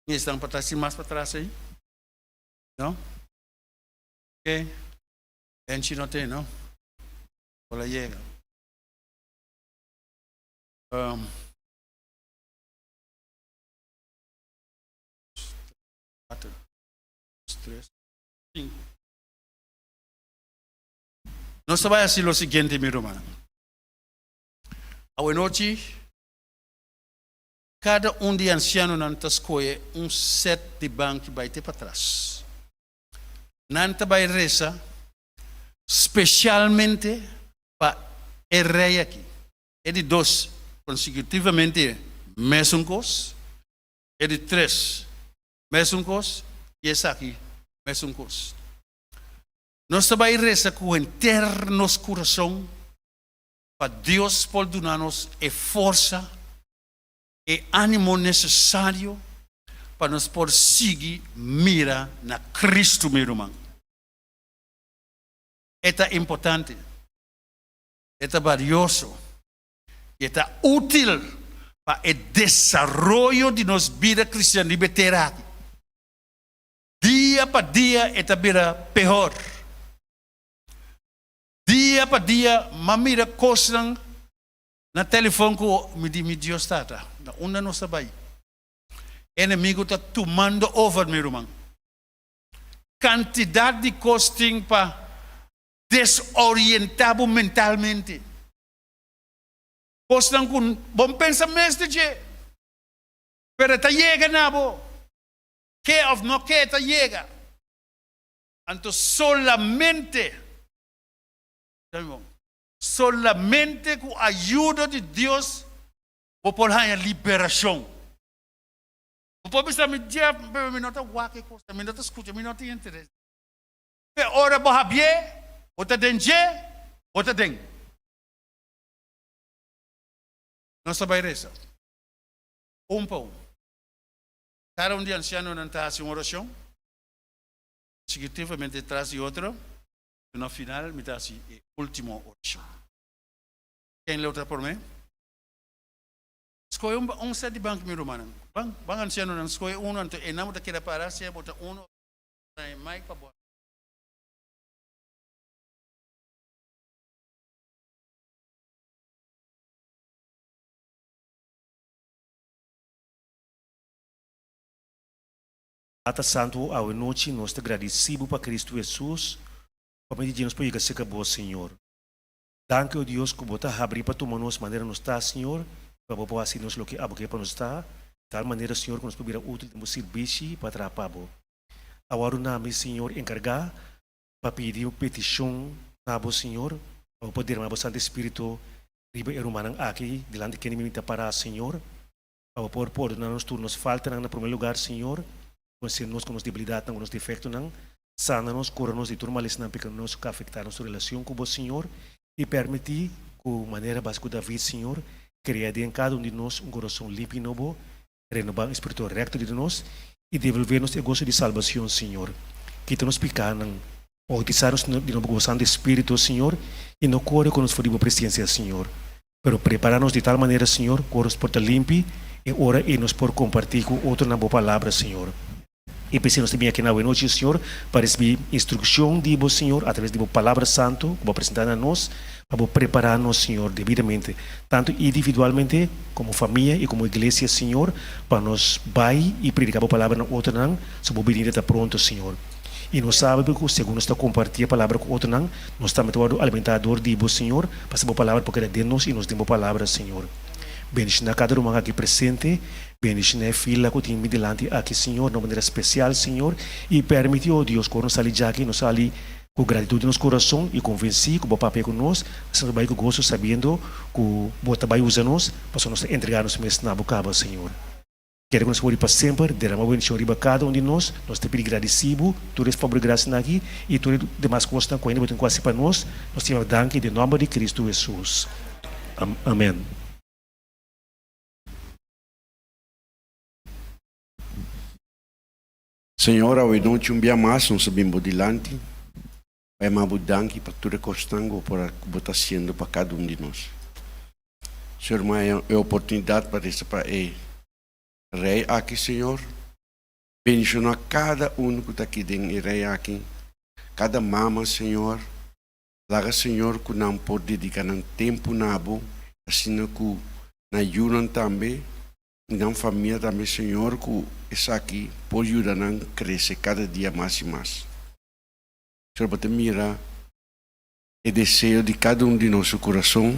Speaker 5: mi esnan pa ta sin mas patras ey? No? Ok. Enchi no ta ey, no? Por a yega. Um. Kuater, dos, tres, sinku. Nos ta bai hasi lo siguiente, mi rumannan. Awenochi, kada un di e ansianonan ta skohe un sèt di banki bai te patras. Nan ta bai resa spesialmente pa e rei aki. E di dos, konsekutivamente mesun kos. E di tres, mesun kos, i esaki, mesun kos. Nos ta bai resa ku henter nos kurason pa Dios por duna nos e forsa, e ánimo nesesario pa nos por sigui mira na Kristu, mi ruman. E ta importante, e ta balioso. I e ta útil pa e desaroyo di nos bida kristian riba e tera aki. Dia pa dia e ta bira pehor. Dia pa dia m'a mira kosnan na telefon ku mi di, Mi Dios Tata, na unda nos ta bai? Enemigu ta tumando over, mi ruman. Kantidat di kos tin pa desorientá bo mentalmente. Kosnan ku bo no pensa mes di dje, pero e ta yega na bo, ke òf no ke e ta yega. Anto solamente, solamente ku ayuda di Dios bo por haña liberashon. Bo por bisa mi, Jeff, pero mi no ta wak e kosnan, mi no ta skucha, mi no tin interes. Pe ora bo habié, bo ta den dje, bo ta den. Nos ta bai resa. Un pa un. Kada un di ansianonan ta hasi un orashon, consecutivamente tras di otro, i na final mi ta hasi e ultimo orashon. Ken lo ta promé? Skohe un un set di bank, mi rumannan. Ban, ban ansianonan, skohe unu, anto e nan bo ta keda para, sea bo ta unu òf e mic pa bo.
Speaker 7: Tata Santu, awe nochi nos ta gradisí Bo pa Cristo Hesus, pa medio di dje nos por yega serka Bo, Señor. Danki, o Dios, ku Bo ta habrí pa tuma nos manera nos ta, Señor, i pa Bo por hasi nos loke Abo ke pa nos ta, di tal manera, Señor, ku nos por bira útil den Bo sirbishi pa traha pa Bo. Awor na mi, Señor, enkargá pa pidi un petishon na Bo, Señor, pa Bo por dermá Bo Santu Spiritu riba e rumannan aki dilanti kende mi ta pará, Señor, pa Bo por pordoná nos tur nos faltanan na promé lugar, Señor, konosé nos ku nos debilidatnan, ku nos defektonan, sana nos, kura nos di tur malesnan pekanoso ku a afektá nos relashon ku Bo, Señor, i permití ku manera bas ku David, Señor, krea den kada un di nos un kurason limpi nobo, renobá un spiritu rekto den nos, i devolvé nos e goso di salbacion, Señor. Kita nos pikánan, bautisá nos di nobo ku bo Santu Spiritu, Señor, i no kore ku nos for di bo presensia, Señor. Pero prepará nos di tal manera, Señor, ku nos por ta limpi e ora ei nos por kompartí ku otronan bo Palabra, Señor. I p'esei nos ta bin aki na awenochi, Señor, pa risibí instrukshon di bo, Señor, atraves di bo Palabra Santu ku bo a presentá na nos, pa bo prepará nos, Señor, debidamente, tantu individualmente, komo famia i komo iglesia, Señor, pa nos bai i prediká bo Palabra na otronan, so bo binida ta pronto, Señor. I nos sabi ku segun nos ta kompartí e Palabra ku otronan, nos tambe ta wòrdu alimentá dor di bo, Señor, pasobra bo Palabra por keda den nos i nos den bo Palabra, Señor. Bendishoná kada ruman aki presente. Bendiciona e fila cu tin mi dilanti aki, Señor, na un manera special, Señor, y permiti, oh Dios, cu ora nos sali djaki, nos sali cu gratitud den nos curason y convenci cu Bo papia cu nos, asina nos bai cu goso sabiendo cu Bo ta bai usa nos, pasobra nos ta entrega nos mes na Bo caba, Señor. Kere cu nos por di pa semper, derama Bo bendicion riba cada un di nos. Nos ta pidi gradici Bo tur es fabor y gracianan aki y tur e demas cosnan cu ainda Bo tin cu haci pa nos. Nos ta yama danki den nomber di Cristo Jesus. Amen.
Speaker 8: Señor, awe nochi un bia mas nos a bin bo dilanti pa yama bo danki pa tur e kosnan ku bo ku bo ta hasiendo pa kada un di nos. Señor, mi haña e oportunidat pa resa pa e rei aki, Señor. Bendiciona kada un ku ta aki den e rei aki, kada mama, Señor. Laga Señor ku nan por dedica nan tempu na bo, asina ku nan yunan tambe i nan famia tambe Señor ku esaki por yuda nan krese kada dia mas i mas. Señor bo ta mira e deseo di kada un di nos su kurason,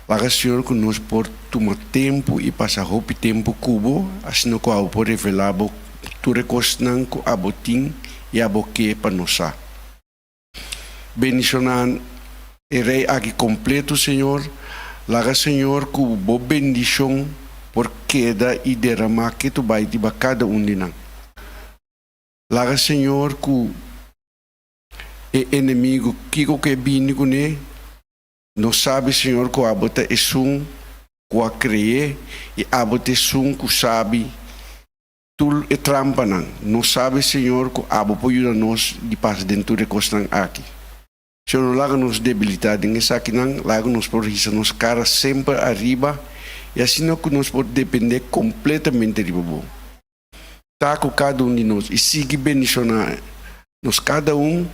Speaker 8: laga Señor ku nos por tuma tempu i pasa hopi tempu ku bo asina ku abo por revela bo tur e kosnan ku abo tin i abo ke pa nos sa. Bendiciona e rey aki completo Señor, laga Señor cu bo bendicion por keda y derama ketu bay riba cada un di nan. Laga Señor cu e enemigo kico cu e bini cune no sabi Señor cu abo ta esun cu a cree y abo ta esun cu sabi Tur e trampanan. Nos sabe, Señor, ku Abo por yuda nos di pasa den tur e kosnan aki. Señor, no laga nos debilitá den esakinan, laga nos por hisa nos kara semper ariba i asina ku nos por dependé kompletamente riba Bo. Ta ku kada un di nos i sigui bendishoná nos kada un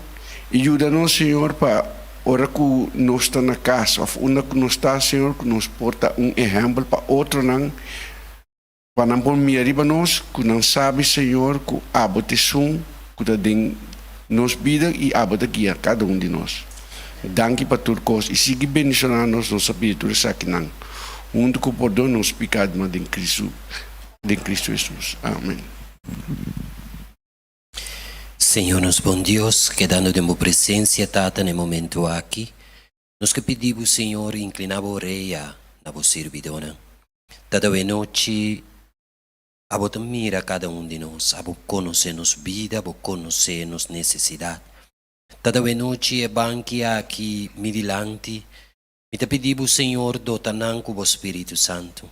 Speaker 8: i yuda nos, Señor, pa ora ku nos ta na kas òf unda ku nos ta, Señor, ku nos por ta un ehèmpel pa otronan. Pa nan por mira riba nos ku nan sabi, Señor, ku Abo ta esun ku ta den nos bida i Abo ta guia kada un di nos. Danki pa tur kos i sigui bendishoná nos, nos a pidi tur esakinan huntu ku pordon nos pikadonan den Kristu, den Kristu Hesus. Amen.
Speaker 4: Señor nos bon Dios, kedando den bo presencia, Tata, na e momento aki, nos ke pidi bo, Señor, inclina bo orea na bo sirbidónan. Tata awe nochi abo ta mira kada un di nos, abo konosé nos bida, abo konosé nos nesesidat. Tata awe nochi e banki aki mi dilanti. Mi ta pidi bo, Señor, dota nan ku bo Spiritu Santu.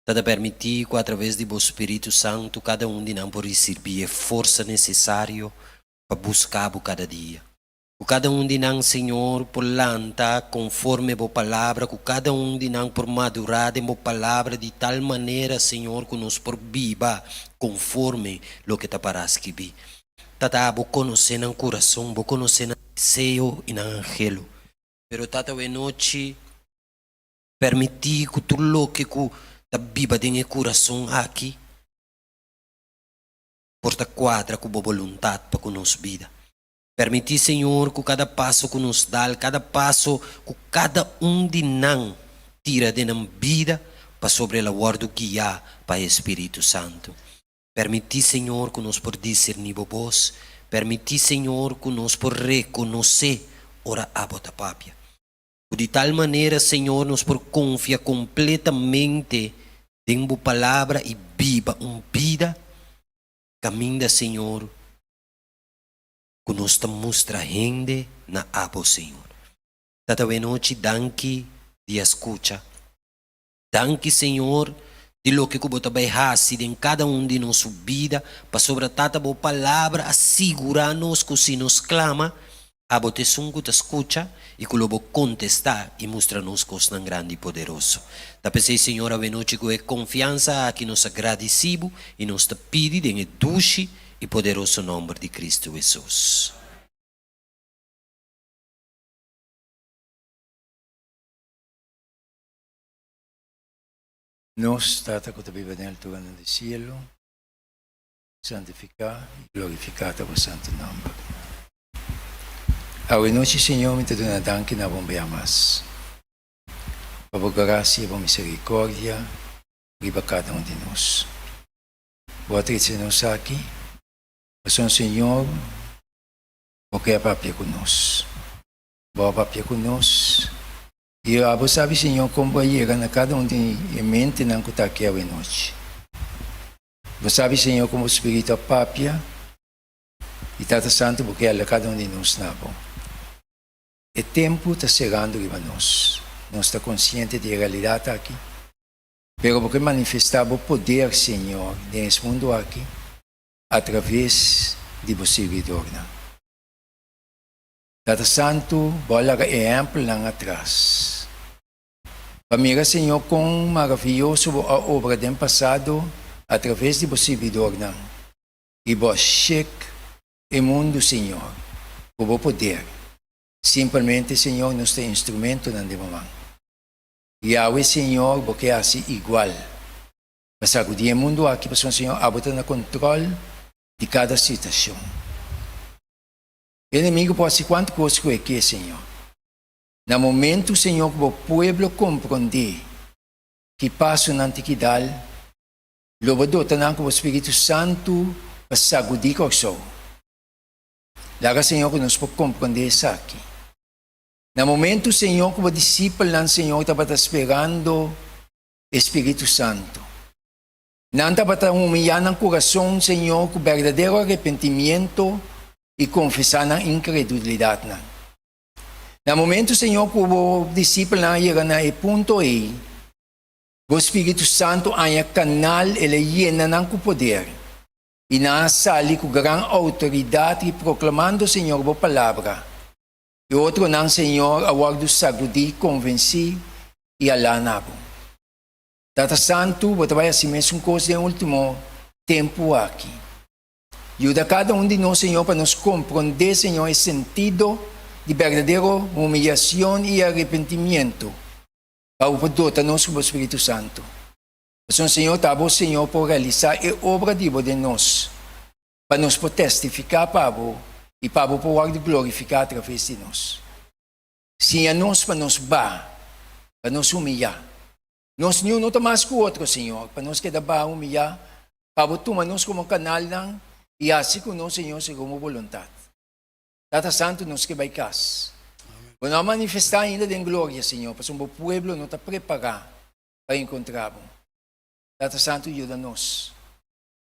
Speaker 4: Tata permití ku atraves di bo Spiritu Santu kada un di nan por risibí e forsa nesesario pa buska bo kada dia. Ku kada un di nan, Señor, por lanta konforme bo Palabra, ku kada un di nan por madurá den bo Palabra di tal manera, Señor, ku nos por biba konforme loke ta pará skibí. Tata, bo konosé nan kurason, bo konosé nan deseo i nan anhelo. Pero Tata, awe nochi, permití ku tur loke ku ta biba den e kurason aki por ta kuadra ku bo boluntat pa ku nos bida. Permití, Señor, ku kada paso ku nos dal, kada paso ku kada un di nan tira den nan bida, pasobra el a wòrdu guiá pa e Spiritu Santu. Permití, Señor, ku nos por diserní Bo bos. Permití, Señor, ku nos por rekonosé ora Abo ta papia. Ku di tal manera, Señor, nos por konfia kompletamente den Bo Palabra i biba un bida kaminda, Señor, ku nos ta mustra hende na Abo, Señor. Tata awenochi, danki di a skucha. Danki, Señor, di loke ku Bo ta bai hasi den kada un di nos su bida, pasobra Tata Bo Palabra a sigurá nos ku si nos klama, Abo ta esun ku ta skucha i ku lo Bo kontestá i mustra nos kosnan grandi i poderoso. Ta p'esei, Señor, awenochi ku e konfiansa aki nos a gradisí Bo i nos ta pidi den e dushi i poderoso nòmber di Kristu Hesus.
Speaker 3: Nos Tata ku ta biba den alturanan di sielu, santifiká i glorifiká ta bo santu nòmber. Awe nochi, Señor, mi ta duna danki na bo un bia mas pa bo grasia i bo miserikòrdia riba kada un di nos. Bo a trese nos aki pasobra, Señor, bo ke a papia ku nos. Bo a papia ku nos i abo sabi, Señor, kon bo a yega na kada un di e mentenan ku ta aki awenochi. Bo sabi, Señor, kon bo Spiritu a papia i Tata Santu bo ke hala kada un di nos na bo. E tempu ta serando riba nos. Nos ta konsiente di e realidat aki. Pero bo ke manifestá bo poder, Señor, den es mundu aki atraves di bo sirbidornan. Tata Santu, bo a laga ehèmpelnan atras. Pa mira, Señor, kon maravioso bo a obra den pasado atraves di bo sirbidornan, i bo a shek e mundu, Señor, ku bo poder. Simpelmente, Señor, nos ta instrumentonan den bo man. Yahweh Señor bo ke hasi igual pa sagudi e mundu aki pasobra Señor abo ta na control di cada situacion. E enemigo por hasi cuanto cos cu e ke Señor. Na momento Señor cu bo pueblo comprende ki paso nan tin ki dal lo bo dota nan cu bo Spiritu Santu pa sagudi Corsou. Laga Señor cu nos por comprende esaki. Na momentu, Señor, ku bo disipelnan, Señor, tabata sperando e Spiritu Santu. Nan tabata humiyá nan kurason, Señor, ku berdadero arepentimiento i konfesá nan inkredulidatnan. Na momentu, Señor, ku bo disipelnan a yega na e punto ei, bo Spiritu Santu haña kanal, el a yena nan ku poder, i nan a sali ku gran outoridat i proklamando, Señor, bo palabra. E otronan, Señor, a wòrdu sagudí, konvensí i alá na bo. Tata Santu, bo ta bai hasi mesun kos den último tempu aki. Yuda kada un di nos, Señor, pa nos komprondé, Señor, e sentido di berdadero humiyacion i arepentimiento, pa bo por dota nos ku bo Spiritu Santu. Pasobra, Señor, ta bo, Señor, por realisá e obra di bo den nos. Pa nos por testifiká pa bo i pa bo por wòrdu glorifiká atraves di nos. Siña nos pa nos baha, pa nos humiyá. Nos niun no ta mas ku otro, Señor, pa nos keda baha humiyá, pa bo tuma nos komo kanalnan i hasi ku nos, Señor, segun bo boluntat. Tata Santu, nos ke bai kas. Bo no a manifestá ainda den gloria, Señor, pasobra bo pueblo no ta prepará pa enkontrá bo. Tata Santu, yuda nos.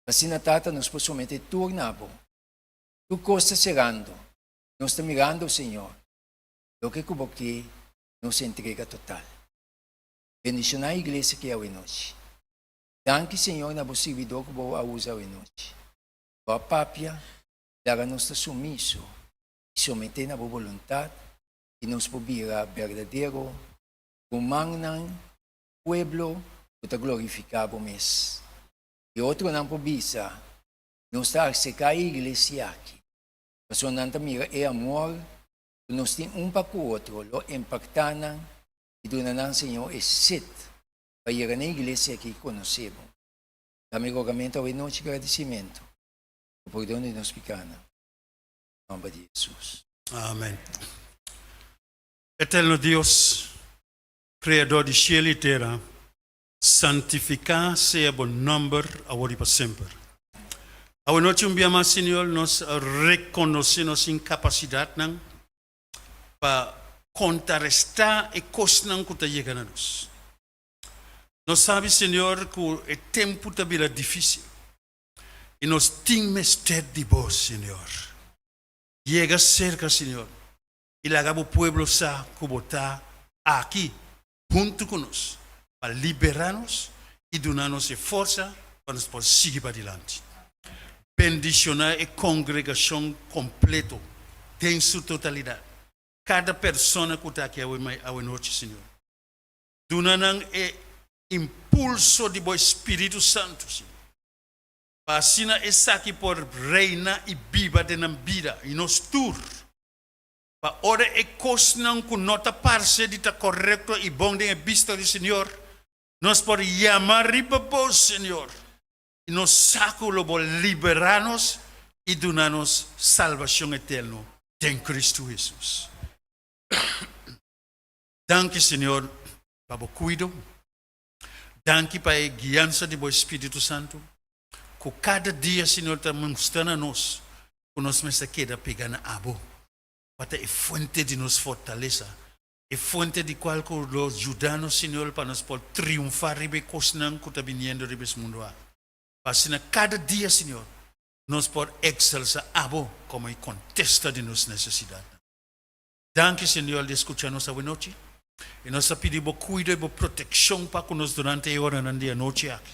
Speaker 3: Asina, Tata, nos por someté tur na Bo. Tur kos ta serando. Nos ta mirando, Señor, loke ku Bo ke. Nos entrega total. Bendishoná e iglesia aki awe nochi. Danki Señor na bo sirbidor ku bo a usa awe nochi. Bo a papia, laga nos ta sumiso i someté na bo boluntat i nos por bira berdadero rumannan, pueblo ku ta glorifiká bo mes. I otronan por bisa, Nos ta aserká e iglesia aki pasobra nan ta mira e amor ku nos tin un pa ku otro lo empaktá nan i duna nan Señor e set pa yega na e iglesia aki i konosé bo. Ta mi rogamentu awe nochi gradisimentu pa pordon di nos pikánan. Den nòmber di Hesus.
Speaker 5: Amen. Eterno Dios, Kreador di shelu i tera, santifiká sea bo nòmber awor i pa semper. Awe nochi un bia mas, Señor, nos a rekonosé nos inkapasidatnan pa kontrarestá e kosnan ku ta yega na nos. Nos sabi, Señor, ku e tempu ta bira difísil i nos tin mester di bo, Señor. Yega serka, Señor, i laga bo pueblo sa ku bo ta aki huntu ku nos pa liberá nos i duna nos e forsa pa nos por sigui padilanti. Bendishoná e kongregashon kompleto den su totalidat, kada persona ku ta aki awe nochi, Señor. Duna nan e impulso di bo Spiritu Santu, Señor, pa asina esaki por reina i biba den nan bida i nos tur. Pa ora e kosnan ku no ta parse di ta korekto i bon den e bista di Señor, nos por yama riba Bo, Señor, i nos sa ku lo Bo liberá nos i duna nos salbashon eterno den Kristu Hesus. Danki, Señor, pa Bo kuido. Danki pa e guiansa di Bo Spiritu Santu, ku kada dia, Señor, ta mustra na nos ku nos mester keda pega na Abo, pa ta e fuente di nos fortalesa, e fuente di kual ku lo yuda nos, Señor, pa nos por triunfá riba e kosnan ku ta biniendo riba es mundu aki. Pa asina kada dia, Señor, nos por eksalsá Abo komo e kontesta di nos nesesidatnan. Danki, Señor, di skucha nos awenochi. I nos ta pidi Bo kuido i Bo protekshon pa ku nos durante e oranan di anochi aki.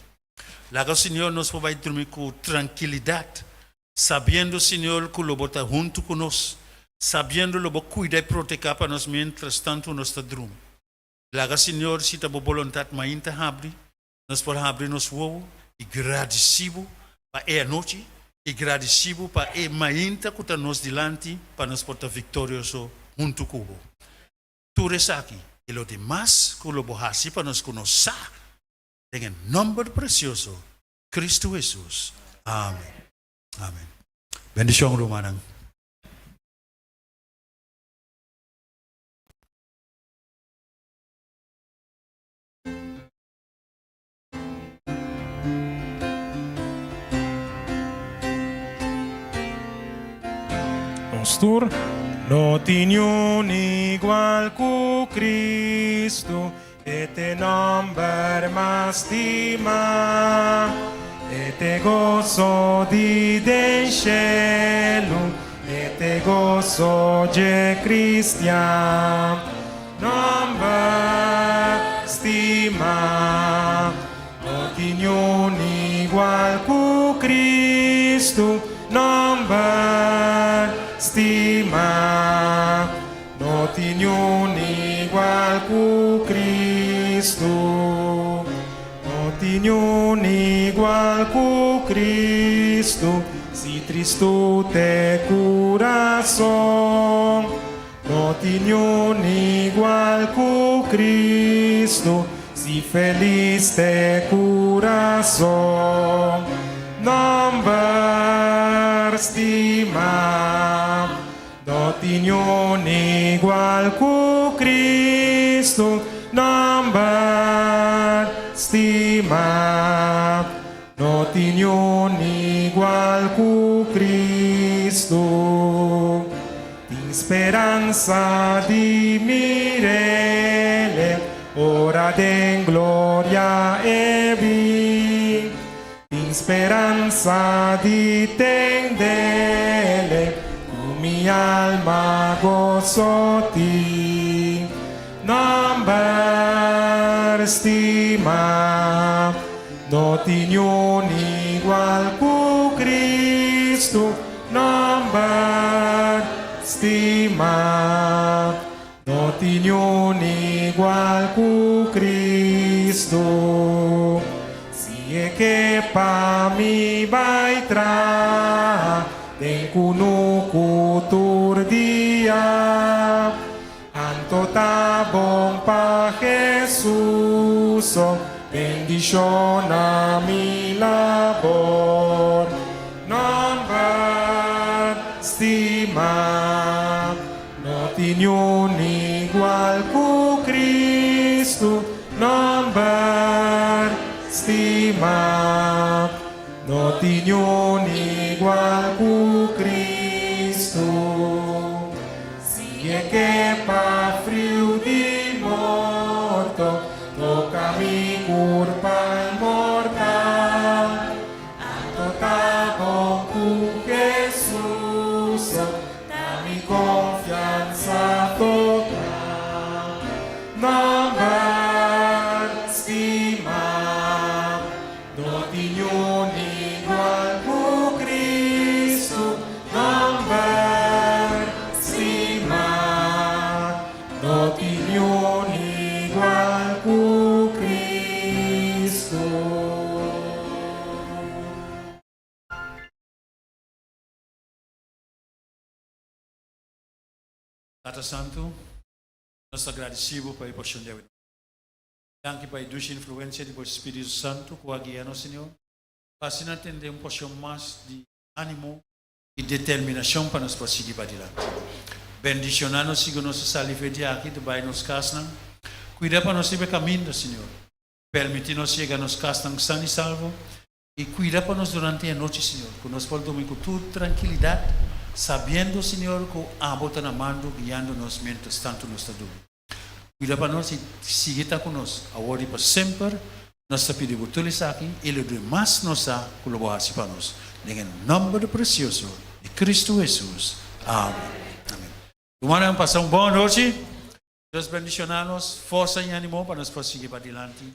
Speaker 5: Laga, Señor, nos por bai drumi ku trankilidat, sabiendo, Señor, ku lo Bo ta huntu ku nos, sabiendo lo Bo kuida i proteká pa nos miéntras tantu nos ta drumi. Laga, Señor, si ta Bo boluntat mainta habri, nos por habri nos wowo i gradisí Bo pa e anochi i gradisí Bo pa e mainta ku ta nos dilanti pa nos por ta viktorioso huntu ku Bo. Tur esaki i lo demas ku lo Bo hasi pa nos ku nos sa, den e nòmber presioso Kristu Hesus. Amen. Amen. Bendishon, rumannan.
Speaker 1: Nos tur no tin niun igual ku Cristo, E t'e nomber mas stimá, E t'e goso di den shelu, E t'e goso dje cristian. Nomber stimá, no tin niun igual ku Cristo. Nomber stimá, no tin niun igual ku Cristo. No tin niun igual ku Cristo, si tristu t'e kurason. No tin niun igual ku Cristo, si felis t'e kurason. Nomber stimá. No tin niun igual ku Cristo, Nomber stimá. No tin niun igual ku Cristo. Tin speransa di mir'Ele ora den gloria E bin. Tin speransa di tend'Ele ku mi alma goso tin. Nòmber stimá, no tin niun igual ku Kristu. Nòmber stimá, no tin niun igual ku Kristu. Si e ke pa mi bai traha den kunuku tur dia, anto ta bon pa Hesus bendishoná mi labor. Nòmber stimá, no tin niun igual ku Kristu. Nòmber stimá, no tin niun igual ku Kristu. Si e ke pa friu di morto toka mi kurpa mortal, anto ta bon ku Hesus ta mi konfiansa total. Nòmber stimá, no tin niun igual ku Kristu. Nòmber stimá, no tin niun igual ku Kristu.
Speaker 5: Tata Santu, nos ta gradisí Bo pa e porshon di awe. Danki pa e dushi influensia di Bo Spiritu Santu ku a guia nos, Señor, pa asina tende un porshon mas di ánimo i determinashon pa nos por sigui padilanti. Bendishoná nos sigun nos ta sali fe di aki ta bai nos kasnan. Kuida pa nos riba e kaminda, Señor. Permití nos yega nos kasnan san i salvo i kuida pa nos durante e anochi, Señor, ku nos por drumi ku tur trankilidat, sabiendo, Señor, ku Abo ta na mando guiando nos miéntras tantu nos ta drumi. Kuida pa nos i sigui ta ku nos, awor i pa semper. Nos ta pidi Bo tur esaki i lo demas nos sa ku lo Bo hasi pa nos. Den e nòmber presioso di Kristu Hesus. Amen. Amen. Rumannan, pasa un bon anochi. Dios bendishoná nos, forsa i ánimo pa nos por sigui padilanti.